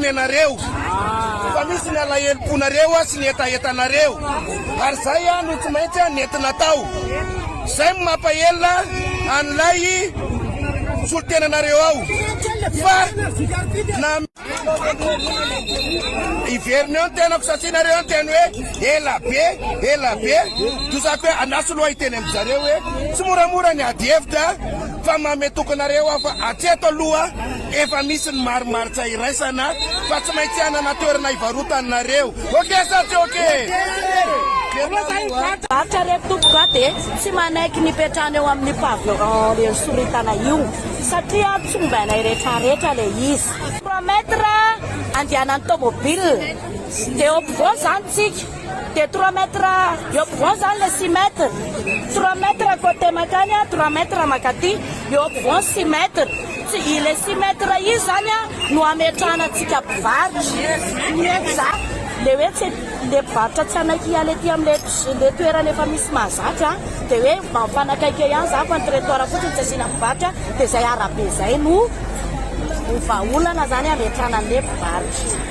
ny anareo fa misy ny alahelom-ponareo sy ny hetahetanareo ary zay no tsy maintsy nentina tao. Zay no mampahelina an'ilay solontenanareo ao fa na. Hiverina eo ny tenako satria nareo niteny hoe ela be, ela be. Tosako hoe andraso aloha hiteny amin-dry zareo hoe tsy moramora ny ady hevitra fa manome toky anareo aho fa hatreto aloha efa misy ny marimaritra iraisana fa tsy maintsy hanana toerana hivarotana nareo. Ok sa tsy ok? Varotra reto tompoko a dia tsy manaiky ny hipetrahana eo amin'ny pavillon io soritana io satria tsy omby anay retraretra le izy. Trois mètres andehanan'ny tomobile dia eo ampovoany zany tsika dia trois mètres eo ampovoany zany le six mètres, trois mètres côté makany a, trois mètres makaty, eo ampovoany six mètres, tsy ile six mètres io zany a no ametrahana antsika mpivarotra, za le hoe tsy le mpivarotra tsy hanaiky hiala ety amle le toerana efa misy mahazatra dia hoe mba mifanakaiky eo ihany zany fa ny trottoir fotsiny tsy asiana mpivarotra dia zay arabe zay no ho vahaolana zany hametrahana anle mpivarotra.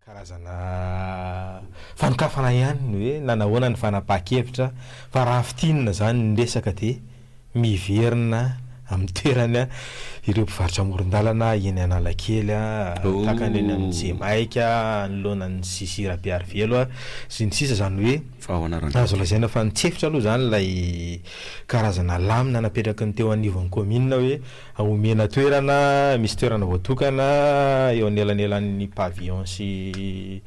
Karazana fanokafana ihany ny hoe nanahoana ny fanapahan-kevitra fa raha fintinina izany ny resaka dia miverina amin'ny toerany ireo mpivarotra amoron-dalana eny Analakely, tahaka ny eny amin'ny Jemaika, anoloana ny CC Rabearivelo sy ny sisa izany hoe azo lazaina fa nitsefotra aloha izany ilay karazana lamina napetraky ny teo anivon'ny kaominina hoe omena toerana, misy toerana voatokana eo anelanelan'ny pavillon sy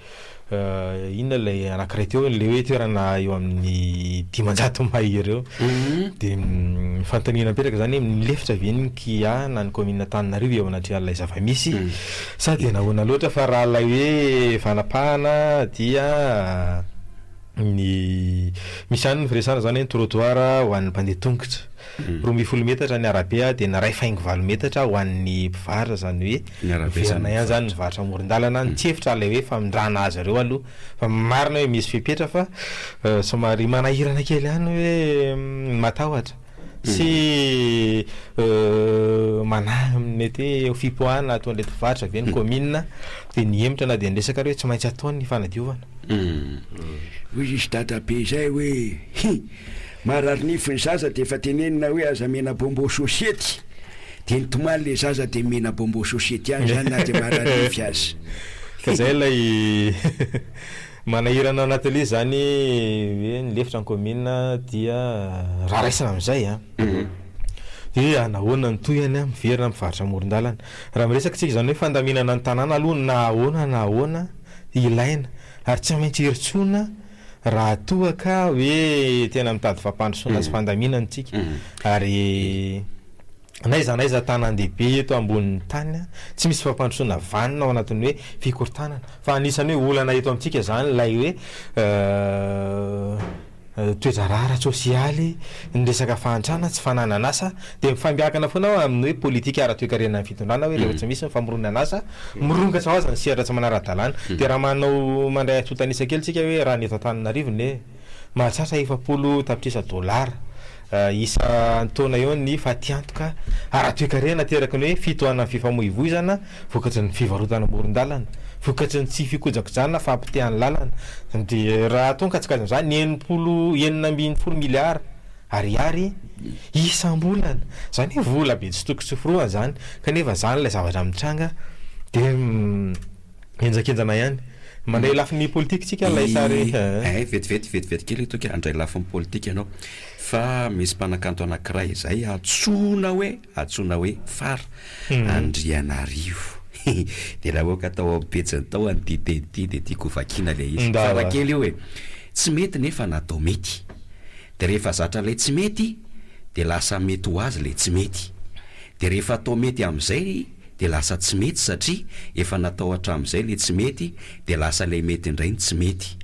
inona ilay anankiray teo, ilay hoe toerana eo amin'ny 500 mahery eo. Dia ny fanontaniana mipetraka izany hoe milefitra ve ny KIA na ny kaominina Antananarivo eo anatrehan'ilay zava-misy sa dia nahoana loatra fa raha ilay hoe fanapahana dia ny misy ihany ny firesahana izany hoe ny trottoir ho an'ny mpandeha tongotra. 12 metatra ny arabe dia ny iray faingo valo metatra ho an'ny mpivarotra, izany hoe miverina ihany izany ny mpivarotra amoron-dalana, nitsefotra ilay hoe famindrana azy ireo aloha fa marina hoe misy fepetra fa somary manahirana kely ihany hoe matahotra sy manahy amin'ny mety hoe ho fipoahana ataon'ireto mpivarotra ve ny kaominina dia nihemotra na dia niresaka ary hoe tsy maintsy atao ny fanadiovana. Hoy izy dadabe izay hoe, hi! Marary nify ny zaza dia efa tenenina hoe aza mena bonbon sosiety dia nitomany le zaza dia mena bonbon sosiety ihany zany na dia marary nify aza. Ka zay ilay manahirana ao anatin'ilay izy zany hoe ny lefitra ny commune dia raha raisina amin'izay an, dia nahoana ny tohiny an, miverina mivarotra amoron-dalana. Raha miresaka tsika izany hoe fandaminana ny tanàna aloha na ahoana na ahoana ilaina ary tsy maintsy hirotsona Raha toa ka hoe tena mitady fampandrosoana sy fandaminana isika ary n'aiza n'aiza tanàn-dehibe eto ambonin'ny tany tsy misy fampandrosoana vanona ao anatin'ny hoe fikorontanana fa anisan'ny hoe olana eto amintsika izany ilay hoe toe-draharaha ara-tsosialy, ny resaka fahantrana, tsy fananan'asa dia mifampiankina foana ao amin'ny hoe politika ara-toekarenan'ny fitondrana hoe rehefa tsy misy ny famoronan'asa Mirongatra ho azy ny sehatra tsy manara-dalàna. Dia raha manao mandray antontan'isa kely tsika hoe raha ny eto Antananarivo ne mahatratra 40 tapitrisa dolara isan-taona eo ny fatiantoka ara-toekarena ateraky ny hoe fitohanan'ny fifamoivoizana vokatry ny fivarotana amoron-dalana, vokatry ny tsy fikojakojana fahapotehan'ny lalana. Dia raha atao ny kajikajy amin'izany 60 16 miliara. Ariary isam-bolana. Izany hoe vola be tsy toko tsy forohana izany, kanefa izany ilay zavatra mitranga dia henjakenjana ihany. Mandray lafiny politika tsika ilay sary eh. Eh, vetivety vetivety kely toky handray lafiny politika ianao fa misy mpanakanto anankiray izay antsoina hoe antsoina hoe Fara Andrianarivo dia namoaka tao amin'ny pejiny tao an'ity teny ity dia tiako hovakiana ilay izy. Ndao Fara a. kely io e. Tsy mety nefa natao mety. Dia rehefa zatra ilay tsy mety dia lasa mety ho azy ilay tsy mety. Dia rehefa atao mety amin'izay dia lasa tsy mety satria efa natao hatramin'izay ilay tsy mety dia lasa ilay mety indray no tsy mety.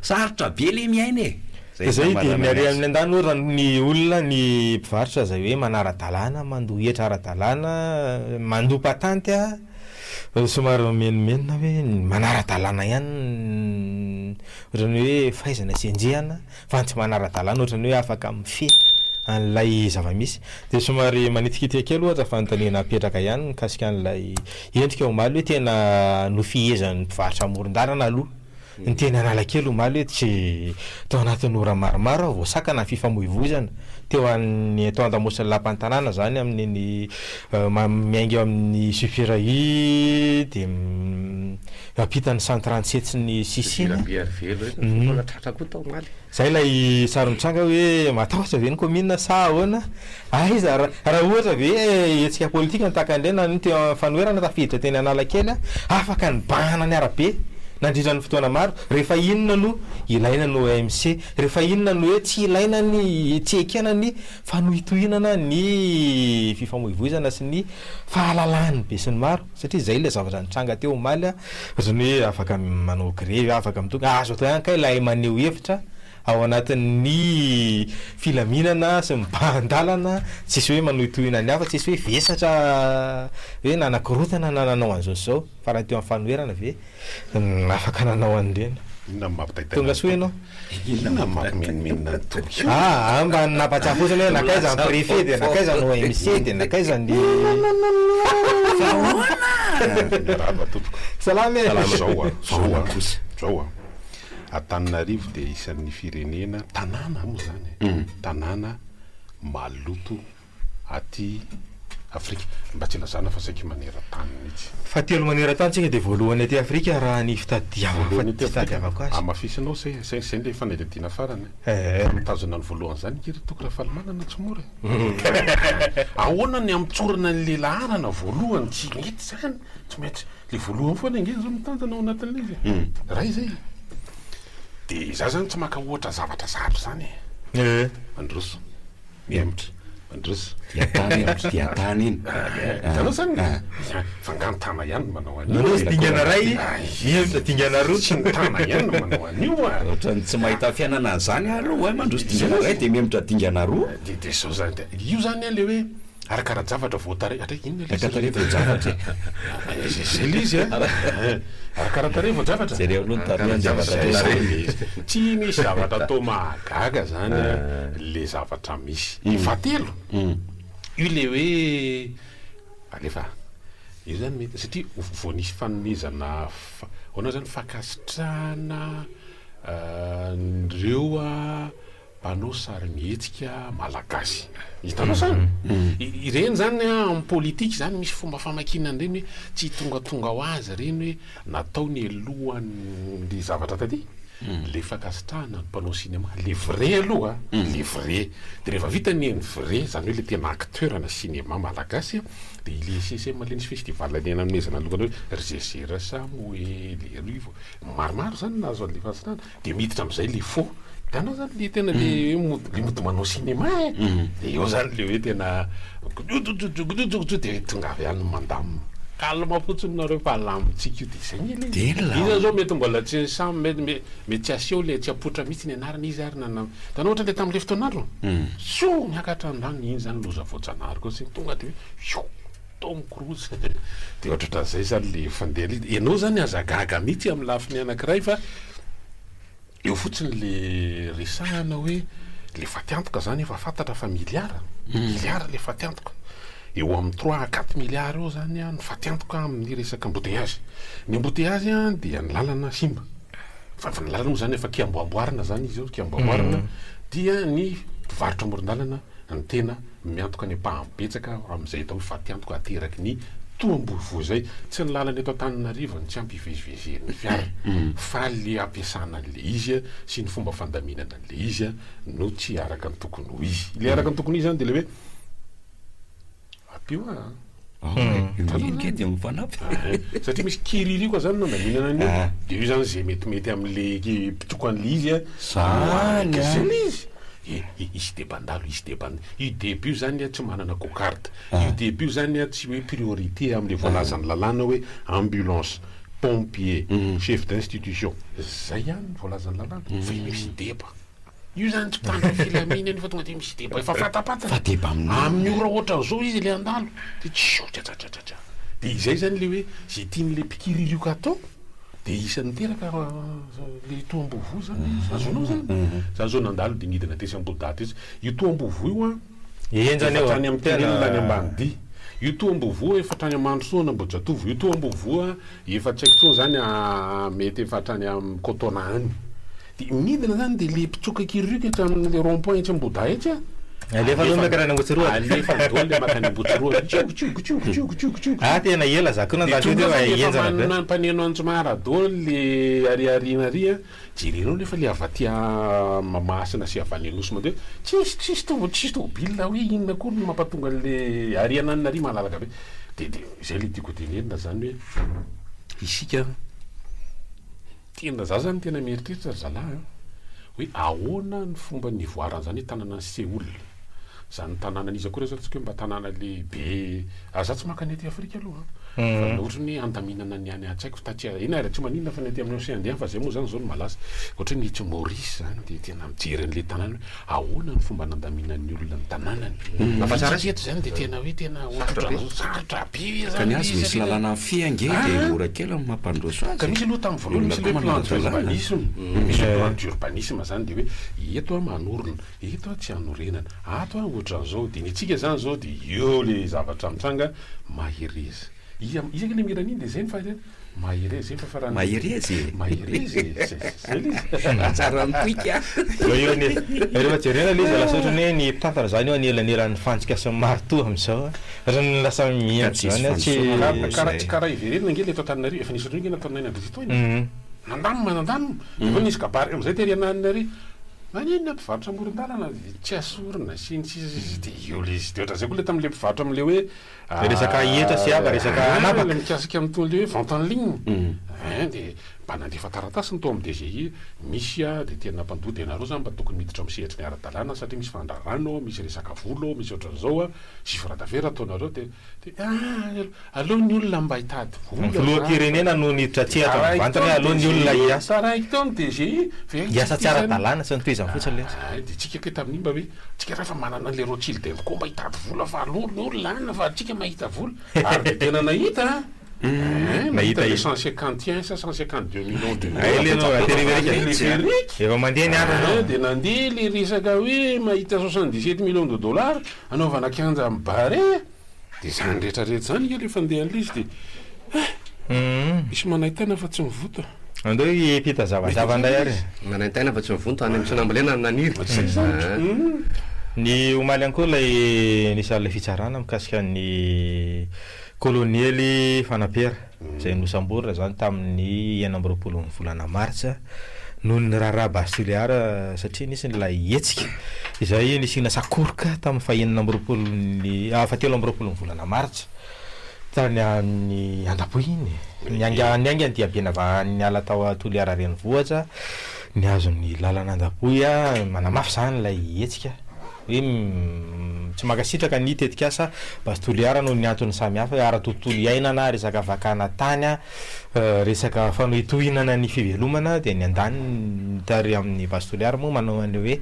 Sarotra be ilay miaina e! Dia Zay zay dia famaranana ny ary azy. amin'ny andaniny ohatra ny olona ny mpivarotra izay hoe manara-dalàna, mandoa hetra ara-dalàna, mandoa patanty a, somary mimenomenona hoe manara-dalàna ihany ohatran'ny hoe fahaizana sy enjehana. fa ny tsy manara-dalàna ohatran'ny hoe afaka mifehy an'ilay zava-misy. Dia somary manitikitika kely ohatra fanontaniana apetraka ihany mikasika an'ilay endrika omaly hoe tena nofehezan'ny mpivarotra amoron-dalana aloha ny teny Analakely omaly hoe tsy tao anatin'ny ora maromaro aho voasakana ny fifamoivoizana teo an'ny tao an-damosin'ny lapan'ny tanàna izany amin'iny miainga eo amin'ny Super U dia Ampitan'ny 137 sy ny sisiny. Zay ilay sary mitranga hoe matahotra ve ny commune sa ahoana? Aiza raha ohatra ve hetsika politika ny tahaka an'ireny na ny teo amin'ny fanoherana tafiditra teny Analakely afaka nibahana ny arabe nandritra ny fotoana maro rehefa inona no ilaina ny OMC rehefa inona no hoe tsy ilaina ny tsy ekena ny fanohitohinana ny fifamoivoizana sy ny fahalalahan'ny besinimaro. Satria izay ilay zavatra nitranga teo omaly a, ohatran'ny hoe afaka manao grevy, afaka mitokona, azo atao ihany kay ilay maneho hevitra ao anatin'ny filaminana sy mibahan-dalana, tsisy hoe manohitohina ny hafa, tsisy hoe vesatra hoe nanakorontana na nanao an'izao sy izao, fa raha teo amin'ny fanoherana ve Afaka nanao an'ireny. Inona no mampitaitaina Tonga soa ianao. Inona no mampimenomenona an'i Toky io? Aa mba nampatsiahy fotsiny hoe nankaiza ny préfet dia nankaiza ny OMC dia nankaiza ny. Fa ahoana? Miarahaba tompoko. Salama e. Salama. Zao a, zao a, zao a. Antananarivo dia isan'ny firenena, tanàna moa zany e, tanàna maloto aty Afrika, mba tsy ilazana fa saika maneran-tany mihitsy. Fahatelo maneran-tany tsika dia voalohany aty Afrika raha ny Voalohany aty Afrika, fitadiavako azy. Hamafisinao zay, zay zay ilay fanadihadiana farany e. Eh. Fa mitazona ny voalohany zany ange ry Toky Rafalimanana tsy mora e. Ahoana ny hamotsorana an'ilay laharana voalohany, tsy mety zany, tsy maintsy le voalohany foana ange zao mitanjana ao anatin'ilay izy e. Ray zay e. De za zany tsy maka ohatra zavatra sarotra zany e. Eh. Mandroso. Mihemotra, mandroso. Dia tany iny, dia tany iny. Hitanao zany? Fa nga ny tana ihany no manao an'io? Mandroso dingana iray, mihemotra dingana roa. Tsy ny tana ihany no manao an'io a! Ohatran'ny tsy mahita fiainana an'izany aho aloha eh, mandroso dingana iray dia mihemotra dingana roa. Dia dia izao zany, io zany an le hoe Arakara-javatra voatarehy, hatreto inona ilay izy? Arakara-tarehy voajavatra e. Zay ilay izy a. Arakara-tarehy voajavatra. Jereo aloha ny tarehy ny zavatra atao Zay ilay izy. Tsy misy zavatra atao mahagaga zany a, le zavatra misy. Ny fahatelo, io le hoe alefa, io zany mety satria vao nisy fanomezana ahoana zany fankasitrahana an'ireo Mpanao sarimihetsika malagasy. Hitanao zany? Ireny zany an, amin'ny politika zany misy fomba famakiana an'ireny hoe tsy tongatonga ho azy ireny hoe natao ny alohan'le zavatra taty, le fankasitrahana ny mpanao cinéma, le vrai aloha an, le vrai. De rehefa vita ny ny vrai, zany hoe le tena acteur ana cinéma malagasy an, de le SSM le nisy festival le nanomezana loka an'ireo ry Zeze Rasamoely, Rivo, maromaro zany nahazo an'le fankasitrahana. De miditra amizay le faux, hitanao zany le tena le hoe mody le mody manao cinéma e, de eo zany le hoe tena godododogododogodo de tonga avy any mandamina, calme fotsiny nareo fa alamintsika io de zay nge le izy, izy zao mety mbola tsy samy mety mety tsy aseho le tsy apoitra mihitsy ny anarany izy ary nana, hitanao ohatra le tamle fotoan'andro, soa miakatra ny rano, iny zany loza voajanahary koa tsy tonga de hoe io. Tom Cruise dia ohatrohatran'izay zany le fandeha le izy, ianao zany aza gaga mihitsy amin'ny lafiny anankiray fa eo fotsiny le resahana hoe le fatiantoka zany efa fantatra fa milliard, milliard le fatiantoka, eo amin'ny trois à quatre milliards eo zany an ny fatiantoka amin'ny resaka embouteillage, ny embouteillage an dia ny lalana simba, fa ny lalana moa zany efa kiamboamboarina zany izy eo, kiamboamboarina dia ny mpivarotra amoron-dalana ny tena miantoka ny ampahany betsaka amin'izay atao hoe fatiantoka ateraky ny. Toham-bovoa izay, tsy ny lalana eto Antananarivo no tsy ampy hivezivezen'ny fiara fa le ampiasana an'le izy sy ny fomba fandaminana an'le izy no tsy araka ny tokony ho izy. Le araka ny tokony ho izy zany de le hoe ampio aho an. Iny dia mifanampy. Satria misy kiririoka zany nandaminana an'io de io zany ze metimety am'le mpitoko an'le izy an. Zany an. Zay le izy. Hisy deba handalo, hisy deba, io deba io zany tsy manana cocarde. Io début io zany a tsy hoe priorité amle voalazan'ny lalàna hoe ambulance, pompier, chef d'institution, zay ihany ny voalazan'ny lalàna fa io misy deba. Io zany tsy mpitandro ny filaminana io fa tonga de misy deba efa fatapatany. Fa deba amin'ny Amin'ny ora ohatran'izao izy le handalo de tsioh tchatchatchatcha. De izay zany le hoe ze tian'le mpikiririoka atao de isan'ny niteraka le toham-bovoa zany, azonao zany? Za zao nandalo de nidina tetsy Ambohidahy tetsy, io toham-bovoa io an, Henjana Efa io hatrany amin'ny tena. tunnel any Ambanidia. Io toham-bovoa efa hatrany Mandrosoa Ambohijatovo. Io toham-bovoa efa tsy haiko intsony zany mety efa hatrany amin'ny Cotona any. Dia midina zany dia le mpitsoka kiririoka etsy amin'le rond point etsy Ambohidahy etsy a. Alefa aloha Alefa makany Ambohitsiroa. alefa daholo le makany Ambohitsiroa. Tsiogo tsiogo tsiogo tsiogo tsiogo tsiogo. Ah tena ela za koa Dia nandalo teo tonga fa zany efa henjana be. manana mpaneno anjomara daholo le ary aoriana ary a. Jerenao nefa le avy aty Mahamasina sy avy any Anosy mandeha, tsisy tsisy tomo tsisy tômôbila hoe inona akory no mampatonga an'le ary ananona ary malalaka be. De de zay le tiako tenenina zany hoe isika tena za zany tena mieritreritra ry zalahy an, hoe ahoana ny fomba nivoaran'zany hoe tanànan'i Séoul, zany tanànan'iza koa re zany tsika hoe mba tanàna lehibe, za tsy maka ny aty Afrika aloha an. Fa na ohatran'ny hoe andaminana ny any an-tsaiko taty eny ary tsy maninona fa ny aty amin'ny Océan Indien fa zay moa zany zao no malaza. Ohatra hoe ny etsy Maurice zany dia tena mijery an'ilay tanàna hoe ahoana ny fomba nandaminan'ny olona ny tanànany. Fa tsika eto zany dia tena hoe tena ohatrohatran'izao sarotra be hoe Ka zany ny ilay azy izy misy satria lalàna mifehy ange dia mora kely ny mampandroso Ka azy e. misy aloha tamin'ny Ny voalohany olona misy ilay koa plan manara-dalàna. d'urbanisme. Misy hoe plan d'urbanisme zany dia hoe eto aho manorina, eto aho tsy hanorenana, ato aho ohatran'izao. Dia ny antsika zany zao dia eo ilay zavatra mitranga. Mahereza. Iza iza ange le mihira an'iny de zay ny fahaizana. Mahereza zay fa raha ny Mahereza e. Mahereza e. Zay zay le izy. Tsara mitoika. Eo eo anie. Rehefa jerena le izy lasa ohatran'ny hoe ny mpitantana zany eo anelanelan'ny fantsika sy ny maritoa amin'izao a. Ohatran'ny lasa Ka mihemotra tsisy zany a, tsy fandrosoana Karaha izay. karaha hiverenana ange le eto Antananarivo efa nisy ohatran'io ange nataon'i Naina Andriatsitohaina e. Nandamina nandamina. Avy eo nisy kabary amin'izay tery ananona ery. Maninona mpivarotra amoron-dalana tsy asorina sy ny sisa sy ny sisa de eo le izy. De ohatran'izay koa le tamin'le mpivarotra amin'le hoe Resaka hetra sy haba, resaka Ah, anabaka. mikasika amin'itony le hoe vente en ligne. Hein, de mba nandefa taratasy ny tao amin'ny DGI, misy ah, de tena mpandoa, de nareo zany mba tokony miditra amin'ny sehatry ny ara-dalàna satria misy fandrarana ao, misy resaka vola ao, misy ohatran'izao ah, chiffre d'affaires ataonareo de, de ah, aleo ny olona mba hitady Ny vola zany. filoham-pirenena no niditra an-tsehatra Taraiky mivantana teo hoe ny aleo ny olona DGI, hiasa. taraiky teo ny DGI, fa Hiasa tsika tsy zany, ara-dalàna sy ny tohizany fotsiny ilay izy. ah, de tsika kay tamin'iny mba hoe Tsika raha efa manana an'le Rothschild and Co mba hitady vola fa alou ny olona any fa tsika mahita vola ary de tena nahita an! Hein, nahita le 151 sa 152 millions de Hay le dollars anao téléphérique. Téléphérique. Efa mandeha ny andro Hein, de nandeha le resaka hoe mahita 77 millions de dollars anaovana kianja amin'ny Barea. De zany rehetra rehetra zany nge le fandehan'le izy de eh! Misy manaintaina fa tsy mivonto. Andao hiampita zavazava indray ary. Manaintaina fa tsy mivonto any amin'ny tsy nambolena no naniry. Zay zany. Ny omaly ihany koa ilay nisy an'ilay fitsarana mikasika ny kolonely Fanampera izay nosamborina izany tamin'ny 26 ny volana martsa noho ny raharaha Base Toliara satria nisy ilay hetsika izay nisiana sakoroka tamin'ny fahenina amby roapolo ny fahatelo amby roapolo ny volana martsa tany amin'ny Andaboy iny. Niainga niainga ny diabe navahany niala tao Toliara renivohitra nihazo ny lalana Andaboy manamafy izany ilay hetsika. hoe tsy mankasitraka ny tetikasa Base Toliara noho ny antony samihafa, hoe ara-tontolo iainana, resaka fakana tany, resaka fanohitohinana ny fivelomana, dia ny andaniny tary amin'ny Base Toliara moa manao an'ilay hoe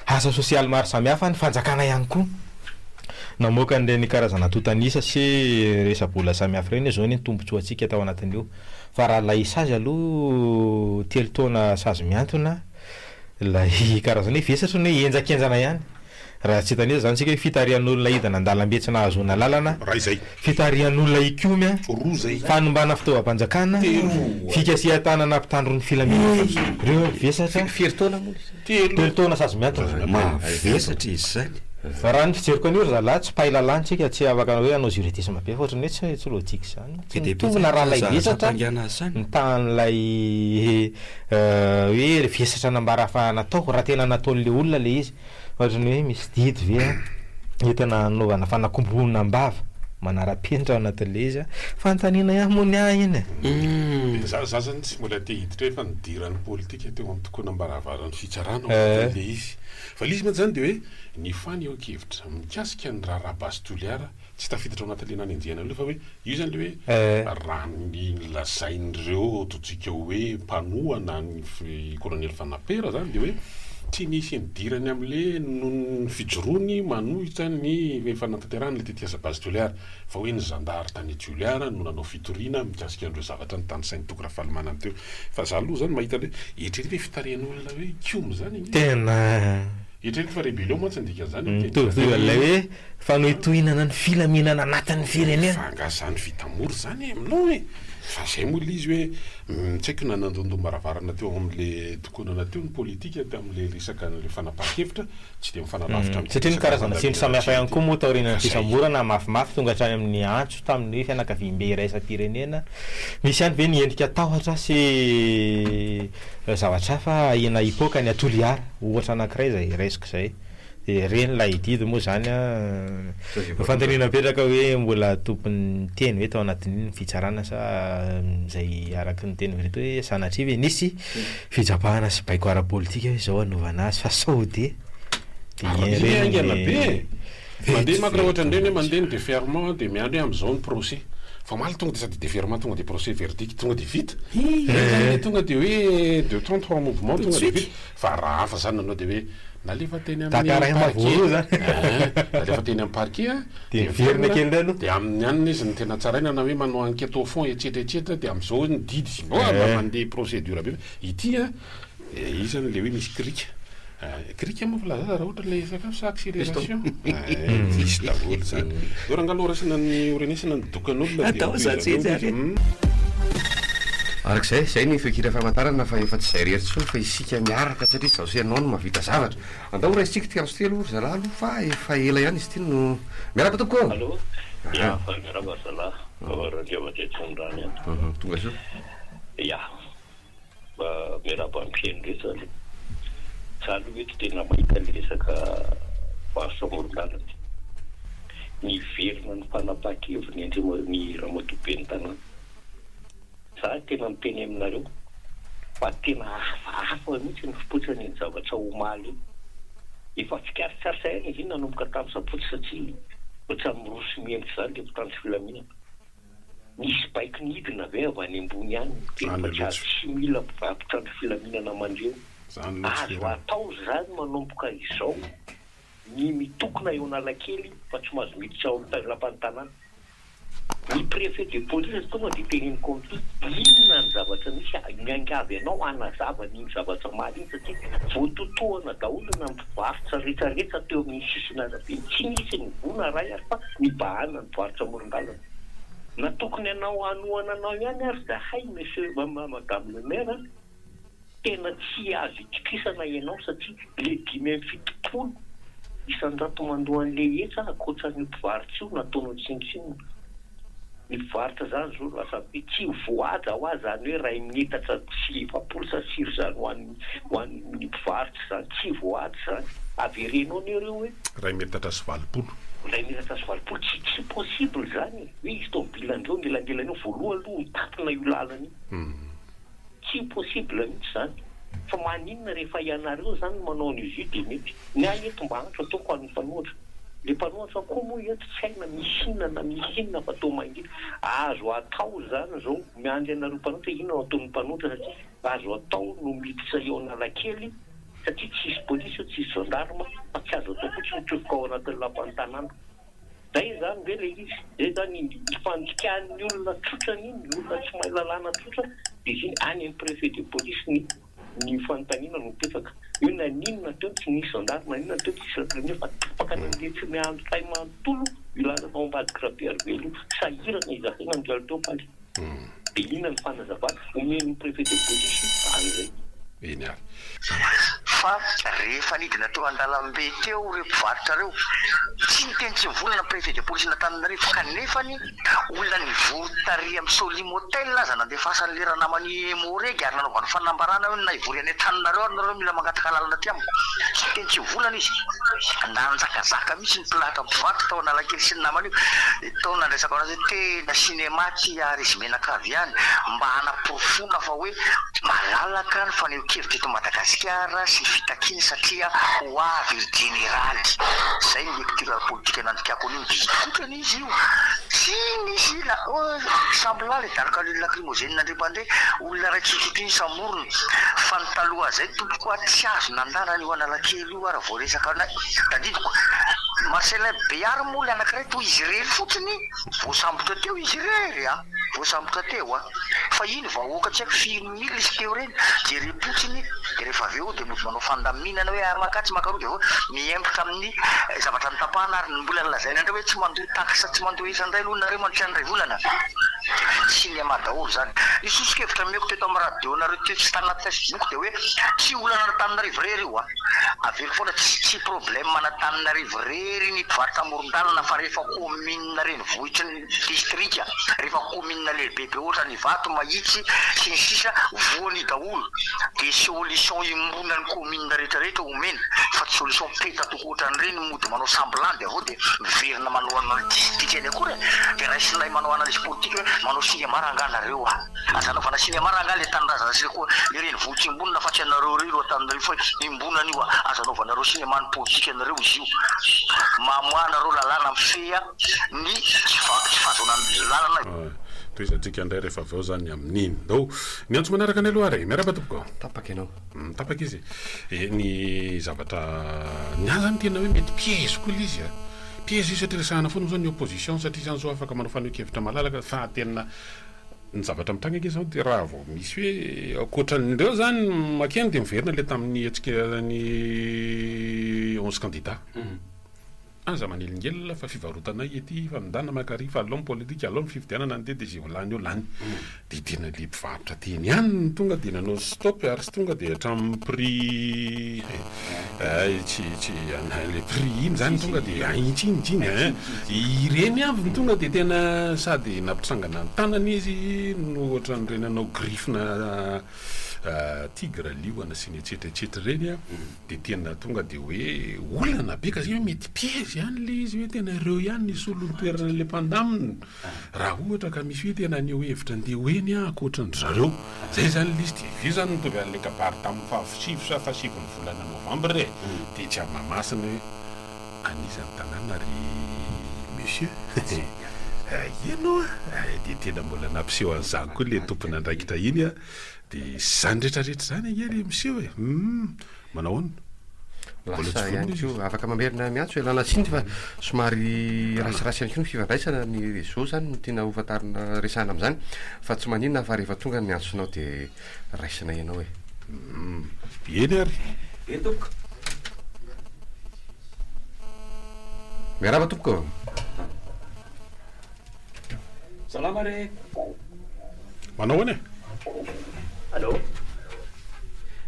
asa sosialy maro samihafa, ny fanjakana ihany koa namoaka an'ireny karazana antontan'isa sy resa-bola samihafa ireny hoe izao anie ny tombontsoantsika tao anatin'io, fa raha ilay sazy aloha telo taona sazy mihantona. Ilay karazana hoe vesatra ny hoe henjakenjana ihany. Raha tsy hitan'iza izany isika hoe fitarihan'olona hidina an-dalambe tsy nahazoana alalana, Iray izay. fitarihan'olona hikomy, Roa izay. fanimbana fitaovam-panjakana, Telo. fikasihan-tanana mpitandro ny filaminana. Ireo vesatra. Firy taona moa izy? Telo. Telo taona sazy mihantona. Mavesatra izy izany. Raha ny fijeriko an'io ry zalahy tsy mpahay lalàna tsika tsy afaka hoe hanao juridisme be fa ohatran'ny hoe tsy tsy logique izany. Tsy Be dia be mitombina zany raha ilay zavatra vesatra ampangana azy zany. ny tahan'ilay hoe vesatra nambara fa natao raha tena nataon'ilay olona ilay izy. Ohatran'ny hoe misy didy ve an entina hanaovana fanakombonam-bava manara-penitra ao anatin'ilay izy an? Fanontaniana ihany moa ny ahy iny e. Dia za za zany tsy mbola te hiditra hoe fa nidiran'ny politika teo amin'ny tokonam-baravaran'ny fitsarana ao anatin'ilay izy. Fa ilay izy mantsy zany dia hoe ny fanehoan-kevitra mikasika ny raharaha Base Toliara tsy tafiditra ao anatin'ilay nanenjehana an'ilay fa hoe io zany ilay hoe raha ny lazain'ireo ataontsika hoe mpanohana an'i Colonel Fanapera zany dia hoe tsy nisy nidirany amin'ilay noho ny fijoroany manohitra ny fanatanterahana ilay tetikasa Base Toliara fa hoe ny zandary tany Toliara no nanao fitoriana mikasika an'ireo zavatra notanisain'i Toky Rafalimanana teo. Fa za aloha zany mahita an'ilay eritrereto hoe fitarihan'olona hoe hikomy zany ange. Tena. Eritrereto fa rebellion mantsy ny dikan'izany amin'ny teny Mitovitovy amin'ilay hoe fanohitohinana ny filaminana anatin'ny firenena. Fa angaha zany vita mora zany e aminao e! Fa zay moa ilay izy hoe tsy haiko na nandondom-baravarana teo amin'le tokonana teo ny politika tamin'le resaka an'le fanapahan-kevitra, tsy dia mifanalavitra amin'ity Satria ny resaka karazana tsindry samihafa ihany koa moa taorian'ny Fa zay. fisamborana mafimafy tonga hatrany amin'ny antso tamin'ny fianakaviambe iraisam-pirenena. Misy ihany ve ny endrika tahotra sy zavatra hafa ahiana hipoaka any Toliara ohatra anankiray izay raisiko izay. Dia ireny ilay didy moa izany an, fanontaniana mipetraka hoe mbola tompon'ny teny ve tao anatin'iny ny fitsarana sa izay araka ny tenin'i Verito hoe sanatria ve nisy fijabahana sy baiko ara-politika hoe izao hanaovana azy fa sao dia dia Ary ireny haingana be e! Mandeha manko raha vetivety ohatra an'ireny hoe mihitsy. mandeha ny deferment dia miandry hoe amin'izao ny procès. Fa omaly tonga dia sady deferment tonga dia procès verdict tonga dia vita. Ireny zany ilay tonga dia hoe deux temps trois mouvements Tout de tonga dia suite. vita. Fa raha hafa zany nanao dia hoe nalefa teny amin'ny Dakar efa parquet, voaroa zany. eeh, nalefa teny amin'ny parquet an, Dia dia miverina miverina, kely indray aloha. dia amin'ny anona izy no tena tsaraina na hoe manao enquête au fond etsetra etsetra dia amin'izao hoe ny didy, mba mandeha procédure be fa ity an, io zany ilay hoe misy krika, krika moa filaza azy raha ohatra ilay sakafo sa accélération, eeh, misy daholo zany. Eo rangaha aloha raisina ny ho renesana ny dokan'olona dia Atao tohizana zany eo tsetsy ilay ary izy. e. Araka izay, izay ny feonkira famantarana fa efa tsy izay irery intsony fa isika miaraka satria izaho sy ianao no mahavita zavatra. Andao ho raisintsika ity andro ity aloha ry zalahy aloha fa efa ela ihany izy ity no. Miarahaba tompoko ô! Allô, ya fa miarahaba ry zalahy, Randriamandraitondrany ato. Tonga soa. Ya, mba miarahaba ny mpihaino rehetra aloha. Za aloha eto tena mahita le resaka varotra amoron-dalana. Niverina ny fanapahan-keviny Andriama- ny Ramatoa Ben'ny tanàna. Za tena miteny aminareo fa tena hafahafa mihitsy ny fipoitran'iny zavatra omaly iny. Efa tsikaritsaritra ihany izy iny nanomboka tamin'ny sabotsy satria ohatran'ny miroso mihemotra izany ilay mpitandro filaminana. Nisy baiko nidina ve avy any ambony any miteny fa tsy azo tsy mila mpitandro filaminana mandreo. Azo atao izany manomboka izao ny mitokona eo Analakely fa tsy mahazo miditra ao amin'ny lapan'ny tanàna. Ny préfet de police tonga dia teneniko amin'ity, inona ny zavatra misy, miangavy anao hanazava an'iny zavatra omaly iny satria voatotohana daholo na ny mpivarotra rehetra rehetra teo amin'iny sisin'arabe iny, tsy nisy nivoa na iray ary fa nibahana ny mpivarotra amoron-dalana. Na tokony hanao hanohana anao ihany ary zahay monsieur, madame le maire a! Tena tsy azo itokisana ianao satria le 75 isanjato mandoa an'le hetra ankoatran'io mpivarotra io nataonao tsinontsinona. Ny mpivarotra zany zao lasa be tsy voahaja hoa zany hoe ray metatra sy 40 sa firy zany ho an'ny ho an'ny mpivarotra zany tsy voahaja zany. Avereno anie reo hoe. 1.80. 1.80 tsy tsy possible zany e! Hoe hisy tomobilandreo anelanelany eo voalohany aloha mitapina io lalana io. Tsy possible mihitsy izany. Fa maninona rehefa ianareo izany no manao an'izy io dia mety. Ny ahy eto mba antso ataoko ho an'ny mpanohatra. Le mpanohatra koa moa eto tsy hay na misy inona na misy inona fa toa mangina. Azo atao izany izao miandry anareo mpanohatra inona no ataon'ny mpanohatra satria azo atao no miditra eo Analakely satria tsisy polisy eo tsisy gendarme fa tsy azo atao koa tsy mitsofoka ao anatin'ny lapan'ny tanàna. Zay zany ve le izy? Zay zany iny ifandikan'ny olona tsotra iny, ny olona tsy mahay lalàna tsotra de izy iny any amin'ny préfet de police ny ny fanontaniana no mipetraka hoe naninona teo tsy nisy gendarme, naninona teo tsisy gendarmerie fa tapaka nandeha tsy miandry tay manontolo io lalana ao ambadiky Rabearivelo io, sahirana izahay nandalo teo faly. De inona ny fanazavana omen'ny préfet de police an'izay? Eny ary. Fa rehefa nidina teo an-dalambe teo ireo mpivarotra ireo, tsy niteny tsy nivolana ny préfet de police-n'Antananarivo kanefany olona nivory tary amin'ny Solim Hotel aza nandefasan'ilay ranaman'i Moregy ary nanaovany fanambarana hoe na hivory any an-taninareo ary nareo mila mangataka alalana aty amiko. Tsy niteny tsy nivolana izy. Nanjakazaka mihitsy ny mpilahatra mpivarotra tao Analakely sy ny namany io. Tao no nandraisako anazy hoe tena cinéma ty ary izy mianakavy ihany mba hanaporofoana fa hoe malalaka ny fanehoan-kevitra eto Madagasikara sy ny fitakiana satria ho avy ry jeneraly. Zay ny lecture ara-politika nandikako an'iny dia hikotrana izy io. Tsy nisy la semblant le daroka lacrymogène ndray olona iray tsotsotra iny samorina fa ny taloha zay tompoko a tsy azo nandana an'io Analakely io ary voaresaka anay tadidiko Marcellin Béard moa le anakiray toa izy irery fotsiny voasambotra teo izy irery a voasambotra teo a fa iny vahoaka tsy haiko firy mille izy teo ireny jerem-potsiny de rehefa avy eo de mody manao fandaminana hoe ary makatsy makaroa de avy eo miembotra amin'ny zavatra notapahana ary ny mbola lazaina indray hoe tsy mandoa taxe tsy mandoa hetra indray aloha nareo mandritra ny iray volana. Cinéma daholo zany. Ny soso-kevitra nomeko teto amin'ny radio-nareo teto sy tany anaty Facebook dia hoe tsy olana an'Antananarivo irery io a! Averiko foana tsy tsy problème an'Antananarivo irery ny mpivarotra amoron-dalana fa rehefa commune renivohitry ny distrika, rehefa commune lehibe be ohatra an'Ivato, Mahitsy sy ny sisa voany daholo dia solution iombonan'ny commune rehetra rehetra omena fa tsy solution petatoko ohatran'ireny mody manao semblant dia avy eo dia miverina manao analyse tsy dikany akory e! Dia raisinay manao analyse politique hoe manao cinéma rangaha nareo a! Aza anaovana cinéma rangaha le tanindrazana sy le koa le renivohitra iombonana fa tsy anareo irery Antananarivo fa iombonana io a! Aza anaovanareo cinéma ny politique anareo izy io! Mamoaha nareo lalàna mifehy ny tsy fahazoana lalana. Tohizantsika indray rehefa avy eo zany amin'iny. Ndao ny antso manaraka ny aloha ary e! Miarahaba tompoko. Tapaka ianao. Tapaka izy e. Ny zavatra, ny ahy zany tena hoe mety piège koa ilay izy a. Piège io satria resahana foana zao ny opposition satria zany zao afaka manao fanehoan-kevitra malalaka fa tena ny zavatra mitranga ange zao de raha vao misy hoe ankoatran'ireo zany makeny de miverina le tamin'ny hetsika ny 11 candidats. Aza manelingelina fa fivarotanay ety fa mindana makary fa alao ny politika alao ny fifidianana andeha de ze ho lany eo lany de tena le mpivarotra teny ihany no tonga de nanao stop ary tsy tonga de hatramin'ny prix eh tsy tsy le prix iny zany tonga de ahintsiny iny eh ireny avy no tonga de tena sady nampitsangana ny tanana izy no ohatran'ireny nanao griffe-na tigre liona sy ny etsetra etsetra ireny a De tena tonga de hoe olana be ka zay hoe mety piège ihany le izy hoe tena ireo ihany ny hisolo ny toerana an'le mpandamina raha ohatra ka misy hoe tena haneho hevitra andeha ho eny aho ankoatran-dry zareo. Zay zany le izy de io zany mitovy an'le kabary tamin'ny faha sivy sa faha sivin'ny volana novambra e, tetsy Mahamasina hoe an'iza ny tanàna ry monsieur? Ianao a! De tena mbola nampiseho an'izany koa le tompon'andraikitra iny a! De zany rehetra rehetra zany ange le miseho e! Humm! Manao ahoana? Mbola tsy Lasa vonona ihany izy? koa, afaka mamerina miantso ialana tsiny fa somary ratsiratsy ihany koa ny fifandraisana, ny réseau zany no tiana ho fantarina resahana amin'izany fa tsy maninona fa rehefa tonga ny antsonao de raisina ianao e. Humm! Eny ary! Eny tompoko. Miarahaba tompoko. Salama re. Manao ahoana e? Allô.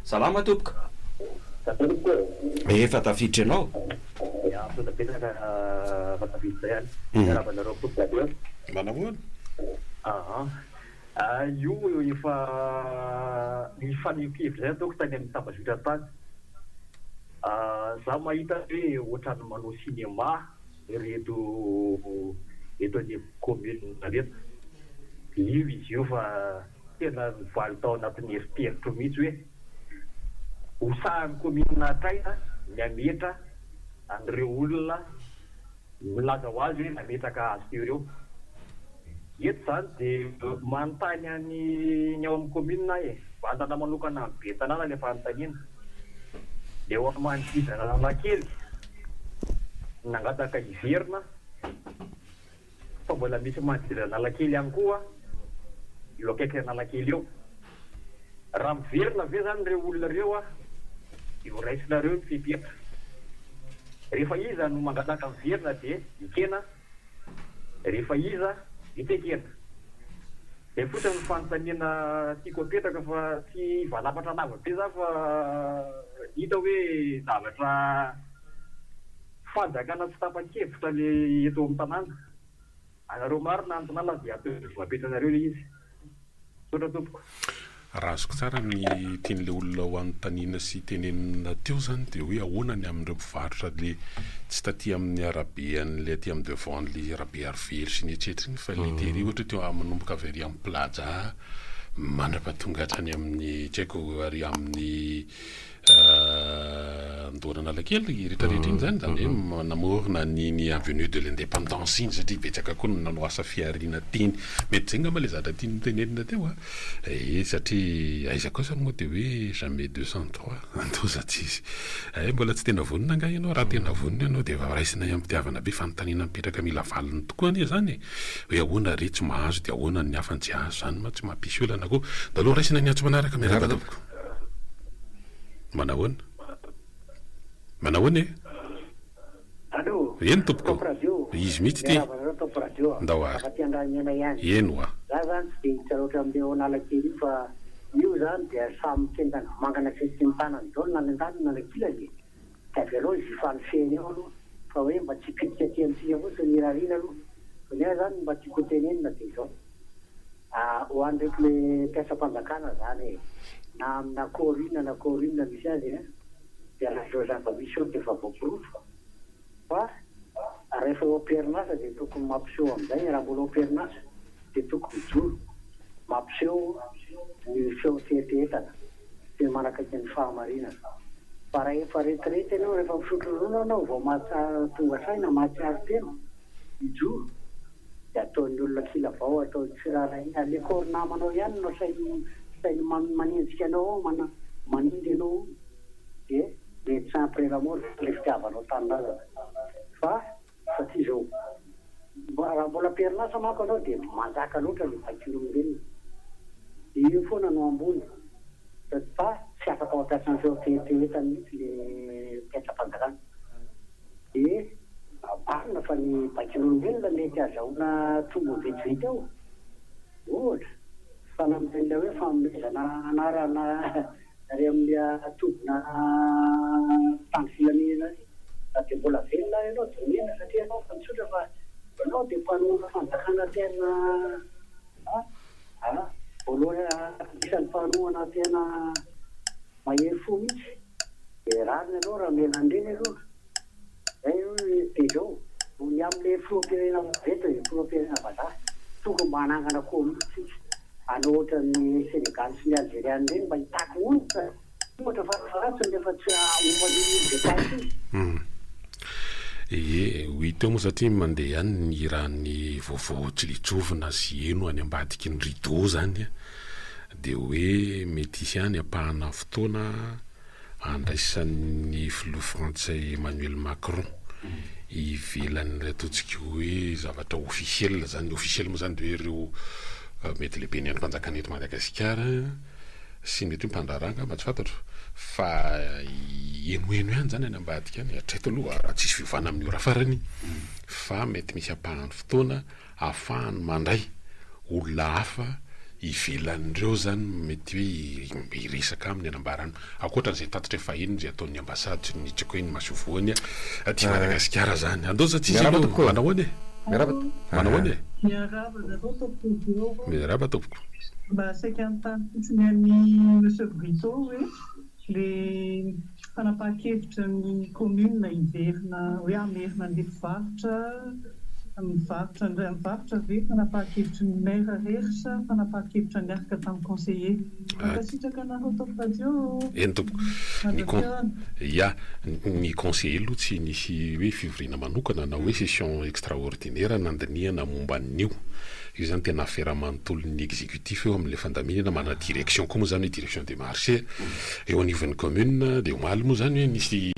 Salama tompoko. Efa tafiditra ianao? Ya, misaotra betsaka fa tafiditra ihany. Miarahaba anareo tompoko daholo. Manao ahoana? Aha. Io efa nifaneho-kevitra izay ataoko tany amin'ny tambazotra tany. Za mahita hoe ohatran'ny manao cinéma Ireto eto anivon'ny commune ireto. Io izy io fa tena nivaly tao anatin'ny eritreritro mihitsy hoe ho sahan'ny commune hatraiza ny hametra an'ireo olona milaza ho azy hoe nametraka azy teo ireo. Eto izany dia manontany an'ny ny ao amin'ny commune aho e, mivantana manokana amin'ny ben'ny tanàna ilay fanontaniana. Ny eo amin'ny manodidina an'Analakely nangataka hiverina fa mbola misy manodidina an'Analakely ihany koa eo akaiky Analakely eo. Raha miverina ve izany ireo olona ireo dia ho raisinareo ny fepetra. Rehefa iza no mangataka miverina dia ekena, rehefa iza dia tsy ekena. Zay fotsiny no fanontaniana tiako apetraka fa tsy hivalapatra lava be za fa hita hoe zavatra fanjakana tsy tapa-kevitra le eto amin'ny tanàna. Anareo marina Antonala dia ataovy apetranareo le izy. Misaotra tompoko. Raha azoko tsara ny tian'ilay olona ho anontaniana sy tenenina teo izany dia hoe ahoana ny amin'ireo mpivarotra le tsy taty amin'ny arabe an'ilay aty amin'ny devant an'ilay arabe Arivelo sy ny etsetra iny fa le tery ohatra hoe teo manomboka avy ary amin'ny Plaza mandrapatonga hatrany amin'ny tsy haiko ary amin'ny Andohan'Analakely, rehetra rehetra iny izany, izany hoe namorona an'iny avenue de l'indépendance iny satria betsaka koa no nanao asa fihariana teny. Mety izay angamba ilay zavatra tiany notenenina teo a! Ee, satria aiza kosa moa dia hoe jamais 203, andoza tsy izy. Ee, mbola tsy tena vonona angaha ianao? Raha tena vonona ianao dia efa raisinay am-pitiavana be, fanontaniana mipetraka mila valiny tokoa anie izany e! Hoe ahoana re tsy mahazo dia ahoana ny hafa no tsy hahazo, izany mantsy mampisy olana koa. Ndao aloha raisina ny antso manaraka, miarahaba tompoko. Manahoana? Manahoana e? Allô? Eny tompoko. Top radio. Izy mihitsy ity. Miarahaba anareo Top radio. Ndao ary. Afa-tsy Andramiaina ihany. Eny hoa. Za zany tsy dia hiditra loatra amin'ilay ao Analakely io fa io zany dia samy mitendana mangana sy sy ny tanany daholo na ny andaniny na ny ankilany e. Dia avelao izy hifanofehiny eo aloha fa hoe mba tsy hipitika aty amintsika fotsiny ny irariana aloha. Fa ny ahy zany ny mba tiako ho tenenina dia izao. Ho an'ireto le mpiasam-panjakana zany e, na amina corps inona na corps inona misy azy a, dia raha izao zava-misy izao dia efa voaporofo fa rahefa eo am-perinasa dia tokony mampiseho amin'izay, raha mbola eo am-perinasa dia tokony mijoro mampiseho ny feo fieritreretana sy ny manakaiky ny fahamarinana. Fa rahefa retirety ianao, rehefa misotro ronono ianao vao mahatsiaro tonga saina, mahatsiaro tena, mijoro. Dia ataon'ny olona kila vao atao tsy raharahiana le corps namanao ihany no asainy asainy manenjika anao ao mana manindry anao ao dia médecin après la mort zany le fitiavanao tanindrazana fa satria zao raha mbola am-perinasa manko anao dia manjaka loatra le baikon'olombelona dia io foana no ambony fa tsy afaka mampiasa ny feo fieritreretany mihitsy le mpiasam-panjakana. Dia marina fa ny baikon'olombelona mety azahoana tombony vetivety ao, ohatra, fanampin'ilay hoe fanomezana anarana ary amin'ny tobina mpitandro filaminana ary, na dia mbola velona ary ianao dia omena satria ianao efa nitsotra fa ianao dia mpanohana fanjakana tena voalohany anisan'ny mpanohana tena mahery fo mihitsy. Dia rariny aloha raha omena an'ireny aloha. Zay aloha dia izao, ny amin'ilay filoham-pirenena eto e, filoham-pirenena vazaha, tokony mba hanangana komity tsika, hanao ohatran'ny Senegaly sy ny Alzeriana ireny mba hitaky onitra, ohatra farafaharatsiny rehefa tsy homba an'iny olon-dehibe iny. Ie, ho hita eo moa satria mandeha ihany ny hiran'ny vaovao tsilijovina sy heno any ambadiky ny rideau zany an. Dia hoe mety hisy ihany ampahana fotoana handraisan'ny filoha frantsay Emmanuel Macron ivelan'ilay ataontsika hoe zavatra officiel zany, officiel moa zany dia hoe ireo mety lehiben'ny andrim-panjakana eto Madagasikara sy mety hoe mpandraharaha angamba tsy fantatro fa henoheno ihany zany any ambadika any hatreto aloha raha tsisy fiovana amin'ny ora farany fa mety misy ampahany fotoana ahafahany mandray olona hafa ivelan'ireo zany mety hoe hiresaka aminy hanambara aminy ankoatran'izay tatitra efa henony izay ataon'ny ambasady sy ny tsy haiko hoe ny masoivohony aty Madagasikara zany. Andao za tsisy Miarahaba aloha. tompoko. Manahoana e? Miarahaba. Manahoana e? Miarahaba anareo tompoko Diogo. Miarahaba tompoko. Mba saika hanontany fotsiny an'i Monsieur Brito hoe le fanapahan-kevitra ny commune hiverina hoe hamerina an'ilay mpivarotra mivarotra indray mivarotra ve fanapahan-kevitry ny maire irery sa fanapahan-kevitra niaraka tamin'ny conseiller? Mankasitraka anareo Top Radio ô! Eny tompoko. Ny con ya, ny conseiller aloha tsy nisy hoe fivoriana manokana na hoe session extraordinaire nandinihana momba an'io. Io zany tena affaire manontolon'ny executif eo amin'ilay fandaminana, manana direction koa moa zany hoe direction des marchés eo anivon'ny commune, dia omaly moa zany hoe nisy.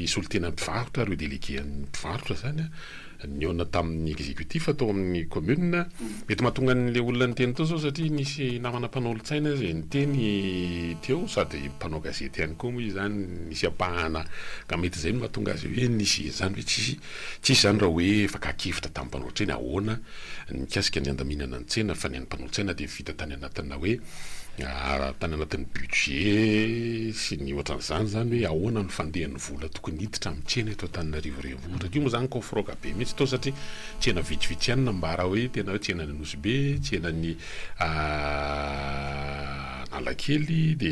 Nisy solontena mpivarotra, ireo délégué an'ny mpivarotra izany nihaona tamin'ny exécutif tao amin'ny commune. Mety mahatonga an'ilay olona niteny teo izao satria nisy namana mpanolotsaina izay niteny teo sady mpanao gazety ihany koa moa izy izany nisy ampahana ka mety izay no mahatonga azy hoe nisy izany hoe tsisy tsisy izany raha hoe fakan-kevitra tamin'ny mpanolotsaina ahoana ny mikasika ny handaminana ny tsena fa ny an'ny mpanolotsaina dia vita tany anatina hoe tany anatin'ny budget sy ny ohatran'izany izany hoe ahoana ny fandehan'ny vola tokony hiditra amin'ny tsena eto Antananarivo renivohitra. Io moa izany kôfrôka be mihitsy tao satria tsena vitsivitsy ihany nambara hoe tena hoe tsenan'i Nosy Be, tsenan'i Analakely dia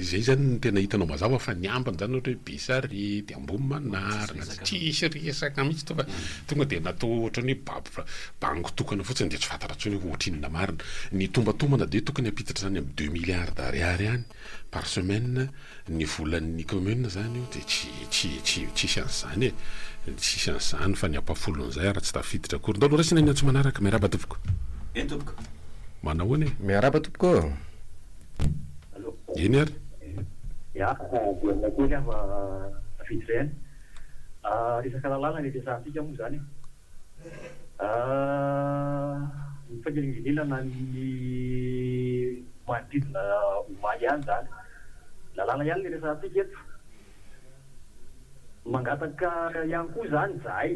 izay izany no tena hitanao mazava fa ny ambiny izany ohatra hoe Besarety, Ambohimanarina, tsisy resaka mihitsy tao fa tonga dia natao ohatran'ny hoe babo Bango tokana fotsiny dia tsy fantatra intsony hoe ohatrinona marina. Ny tombatombana dia tokony hampiditra any amin'ny deux milliards d'ariary any par semaine ny volan'ny commune zany io dia tsy tsy tsy tsisy an'izany e. Tsisy an'izany fa ny ampahafolon'izay ary tsy tafiditra akory. Ndao aloha raisina ny antso manaraka. Miarahaba tompoko. Eny tompoko. Manahoana e? Miarahaba tompoko ô. Allo. Eny ary. Ya, velona kely aho fa tafiditra ihany. Resaka lalàna no resahantsika moa izany e. Ny fanelingelenana ny manodidina omaly ihany izany. Lalàna ihany ilay resahantsika eto. Mangataka ihany koa izany izahay,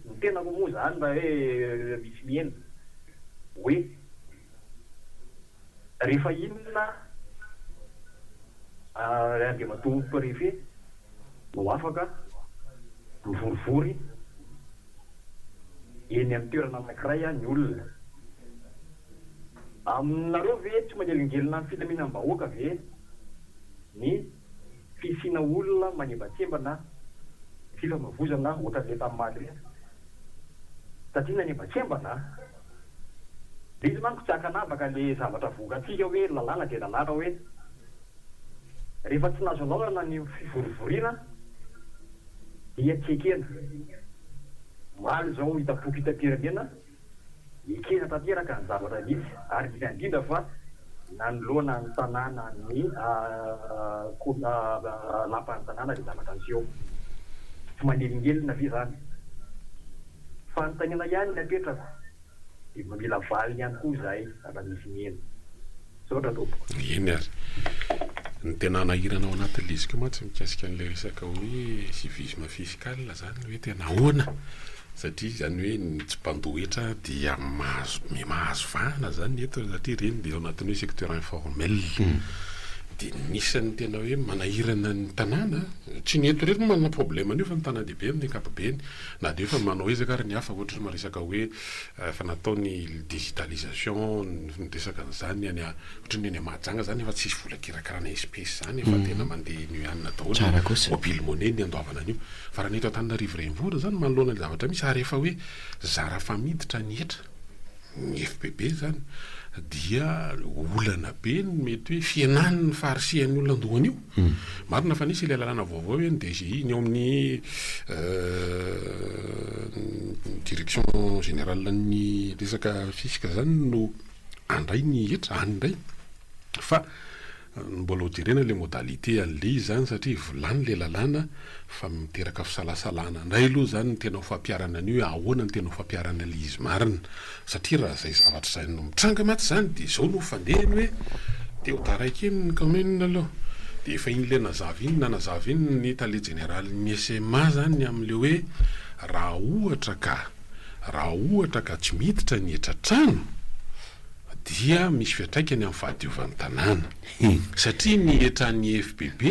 ny tenako moa izany raha hoe misy miheno, hoe rehefa inona ry Andriamatoa Préfet no afaka mivorivory eny amin'ny toerana anankiray ny olona? Aminareo ve tsy manelingelina ny filaminam-bahoaka ve ny fisiana olona manembatsembana fifamavozana ohatran'ilay tamin'ny Mahaleo? Satria nanembatsembana Le izy manko tsy ankanavaka le zavatra avoakantsika hoe lalàna dia lalàna hoe rehefa tsy nahazo alalana ny fivorivoriana dia tsy ekena. Omaly izao hitam-poko hitam-pirenena ekena tanteraka ny zavatra nisy ary indrindra indrindra fa nanoloana ny tanàna ny lapan'ny tanàna le zavatra niseho. Tsy manelingelina ve izany? Fanontaniana ihany ny apetrako. Dia mba mila valiny ihany koa izahay raha misy miheno. Misaotra tompoko. Eny ary. Ny tena hanahirana ao anatin'ilay izy koa mantsy mikasika an'ilay resaka hoe civisme fiscal izany hoe tena ahoana? Satria izany hoe ny tsy mpandoa hetra dia mahazo mahazo vahana izany eto satria ireny dia ao anatin'ny hoe secteur informel. Dia anisan'ny tena hoe manahirana ny tanàna, tsy ny eto irery no manana problème an'io fa ny tanàn-dehibe amin'ny ankapobeny. Na dia efa manao ezaka ary ny hafa ohatra hoe maresaka hoe efa natao ny digitalisation ny resaka an'izany any ohatra ny any Mahajanga zany efa tsisy vola kirakarana espèce zany efa tena mandeha ny anona daholo Tsara kosa. mobile money ny andoavana an'io fa raha ny eto Antananarivo renivohitra zany manoloana ny zavatra misy ary efa hoe zara fa miditra ny hetra ny FPB zany dia olana be ny mety hoe fihenan'ny faharisihan'ny olona andoha an'io. Marina fa nisy ilay lalàna vaovao hoe ny DGI, ny ao amin'ny direction générale ny resaka fisc zany no handray ny hetra any indray fa mbola ho jerena ilay modalité an'ilay izy zany satria vilany ilay lalàna fa miteraka fisalasalana indray aloha izany ny tena ho fampiharana an'io hoe ahoana ny tena ho fampiharana ilay izy marina satria raha izay zavatra izay no mitranga mantsy izany dia izao no fandehany hoe dia ho taraiky eny ny commune aloha dia efa iny ilay nazava iny nanazava iny ny tale jeneralin'ny SMA izany ny amin'ilay hoe raha ohatra ka raha ohatra ka tsy miditra ny hetra-trano dia misy fiantraikany amin'ny fahadiovan'ny tanàna satria ny hetran'ny FPB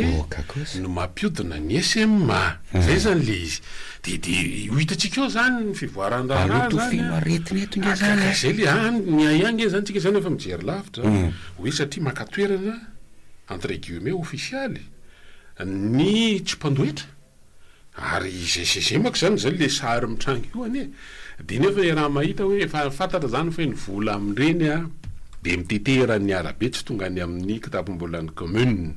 no mampiodina ny SMA, zay zany le izy, de de ho hitantsika eo zany ny fivoaran'ny raharaha Maloto zany feno an, aretina eto nge zany ka an. zay le an, ny ahy ange zany tsika zany efa mijery lavitra hoe satria maka toerana entre guillemets ofisialy ny tsy mpandoa hetra. Ary izay izay izay manko izany izay le sary mitranga io anie dia nefa iaraha mahita hoe efa fantatra izany fa ny vola amin'ireny a dia mitete eran'ny arabe tsy tonga any amin'ny kitapom-bolan'ny commune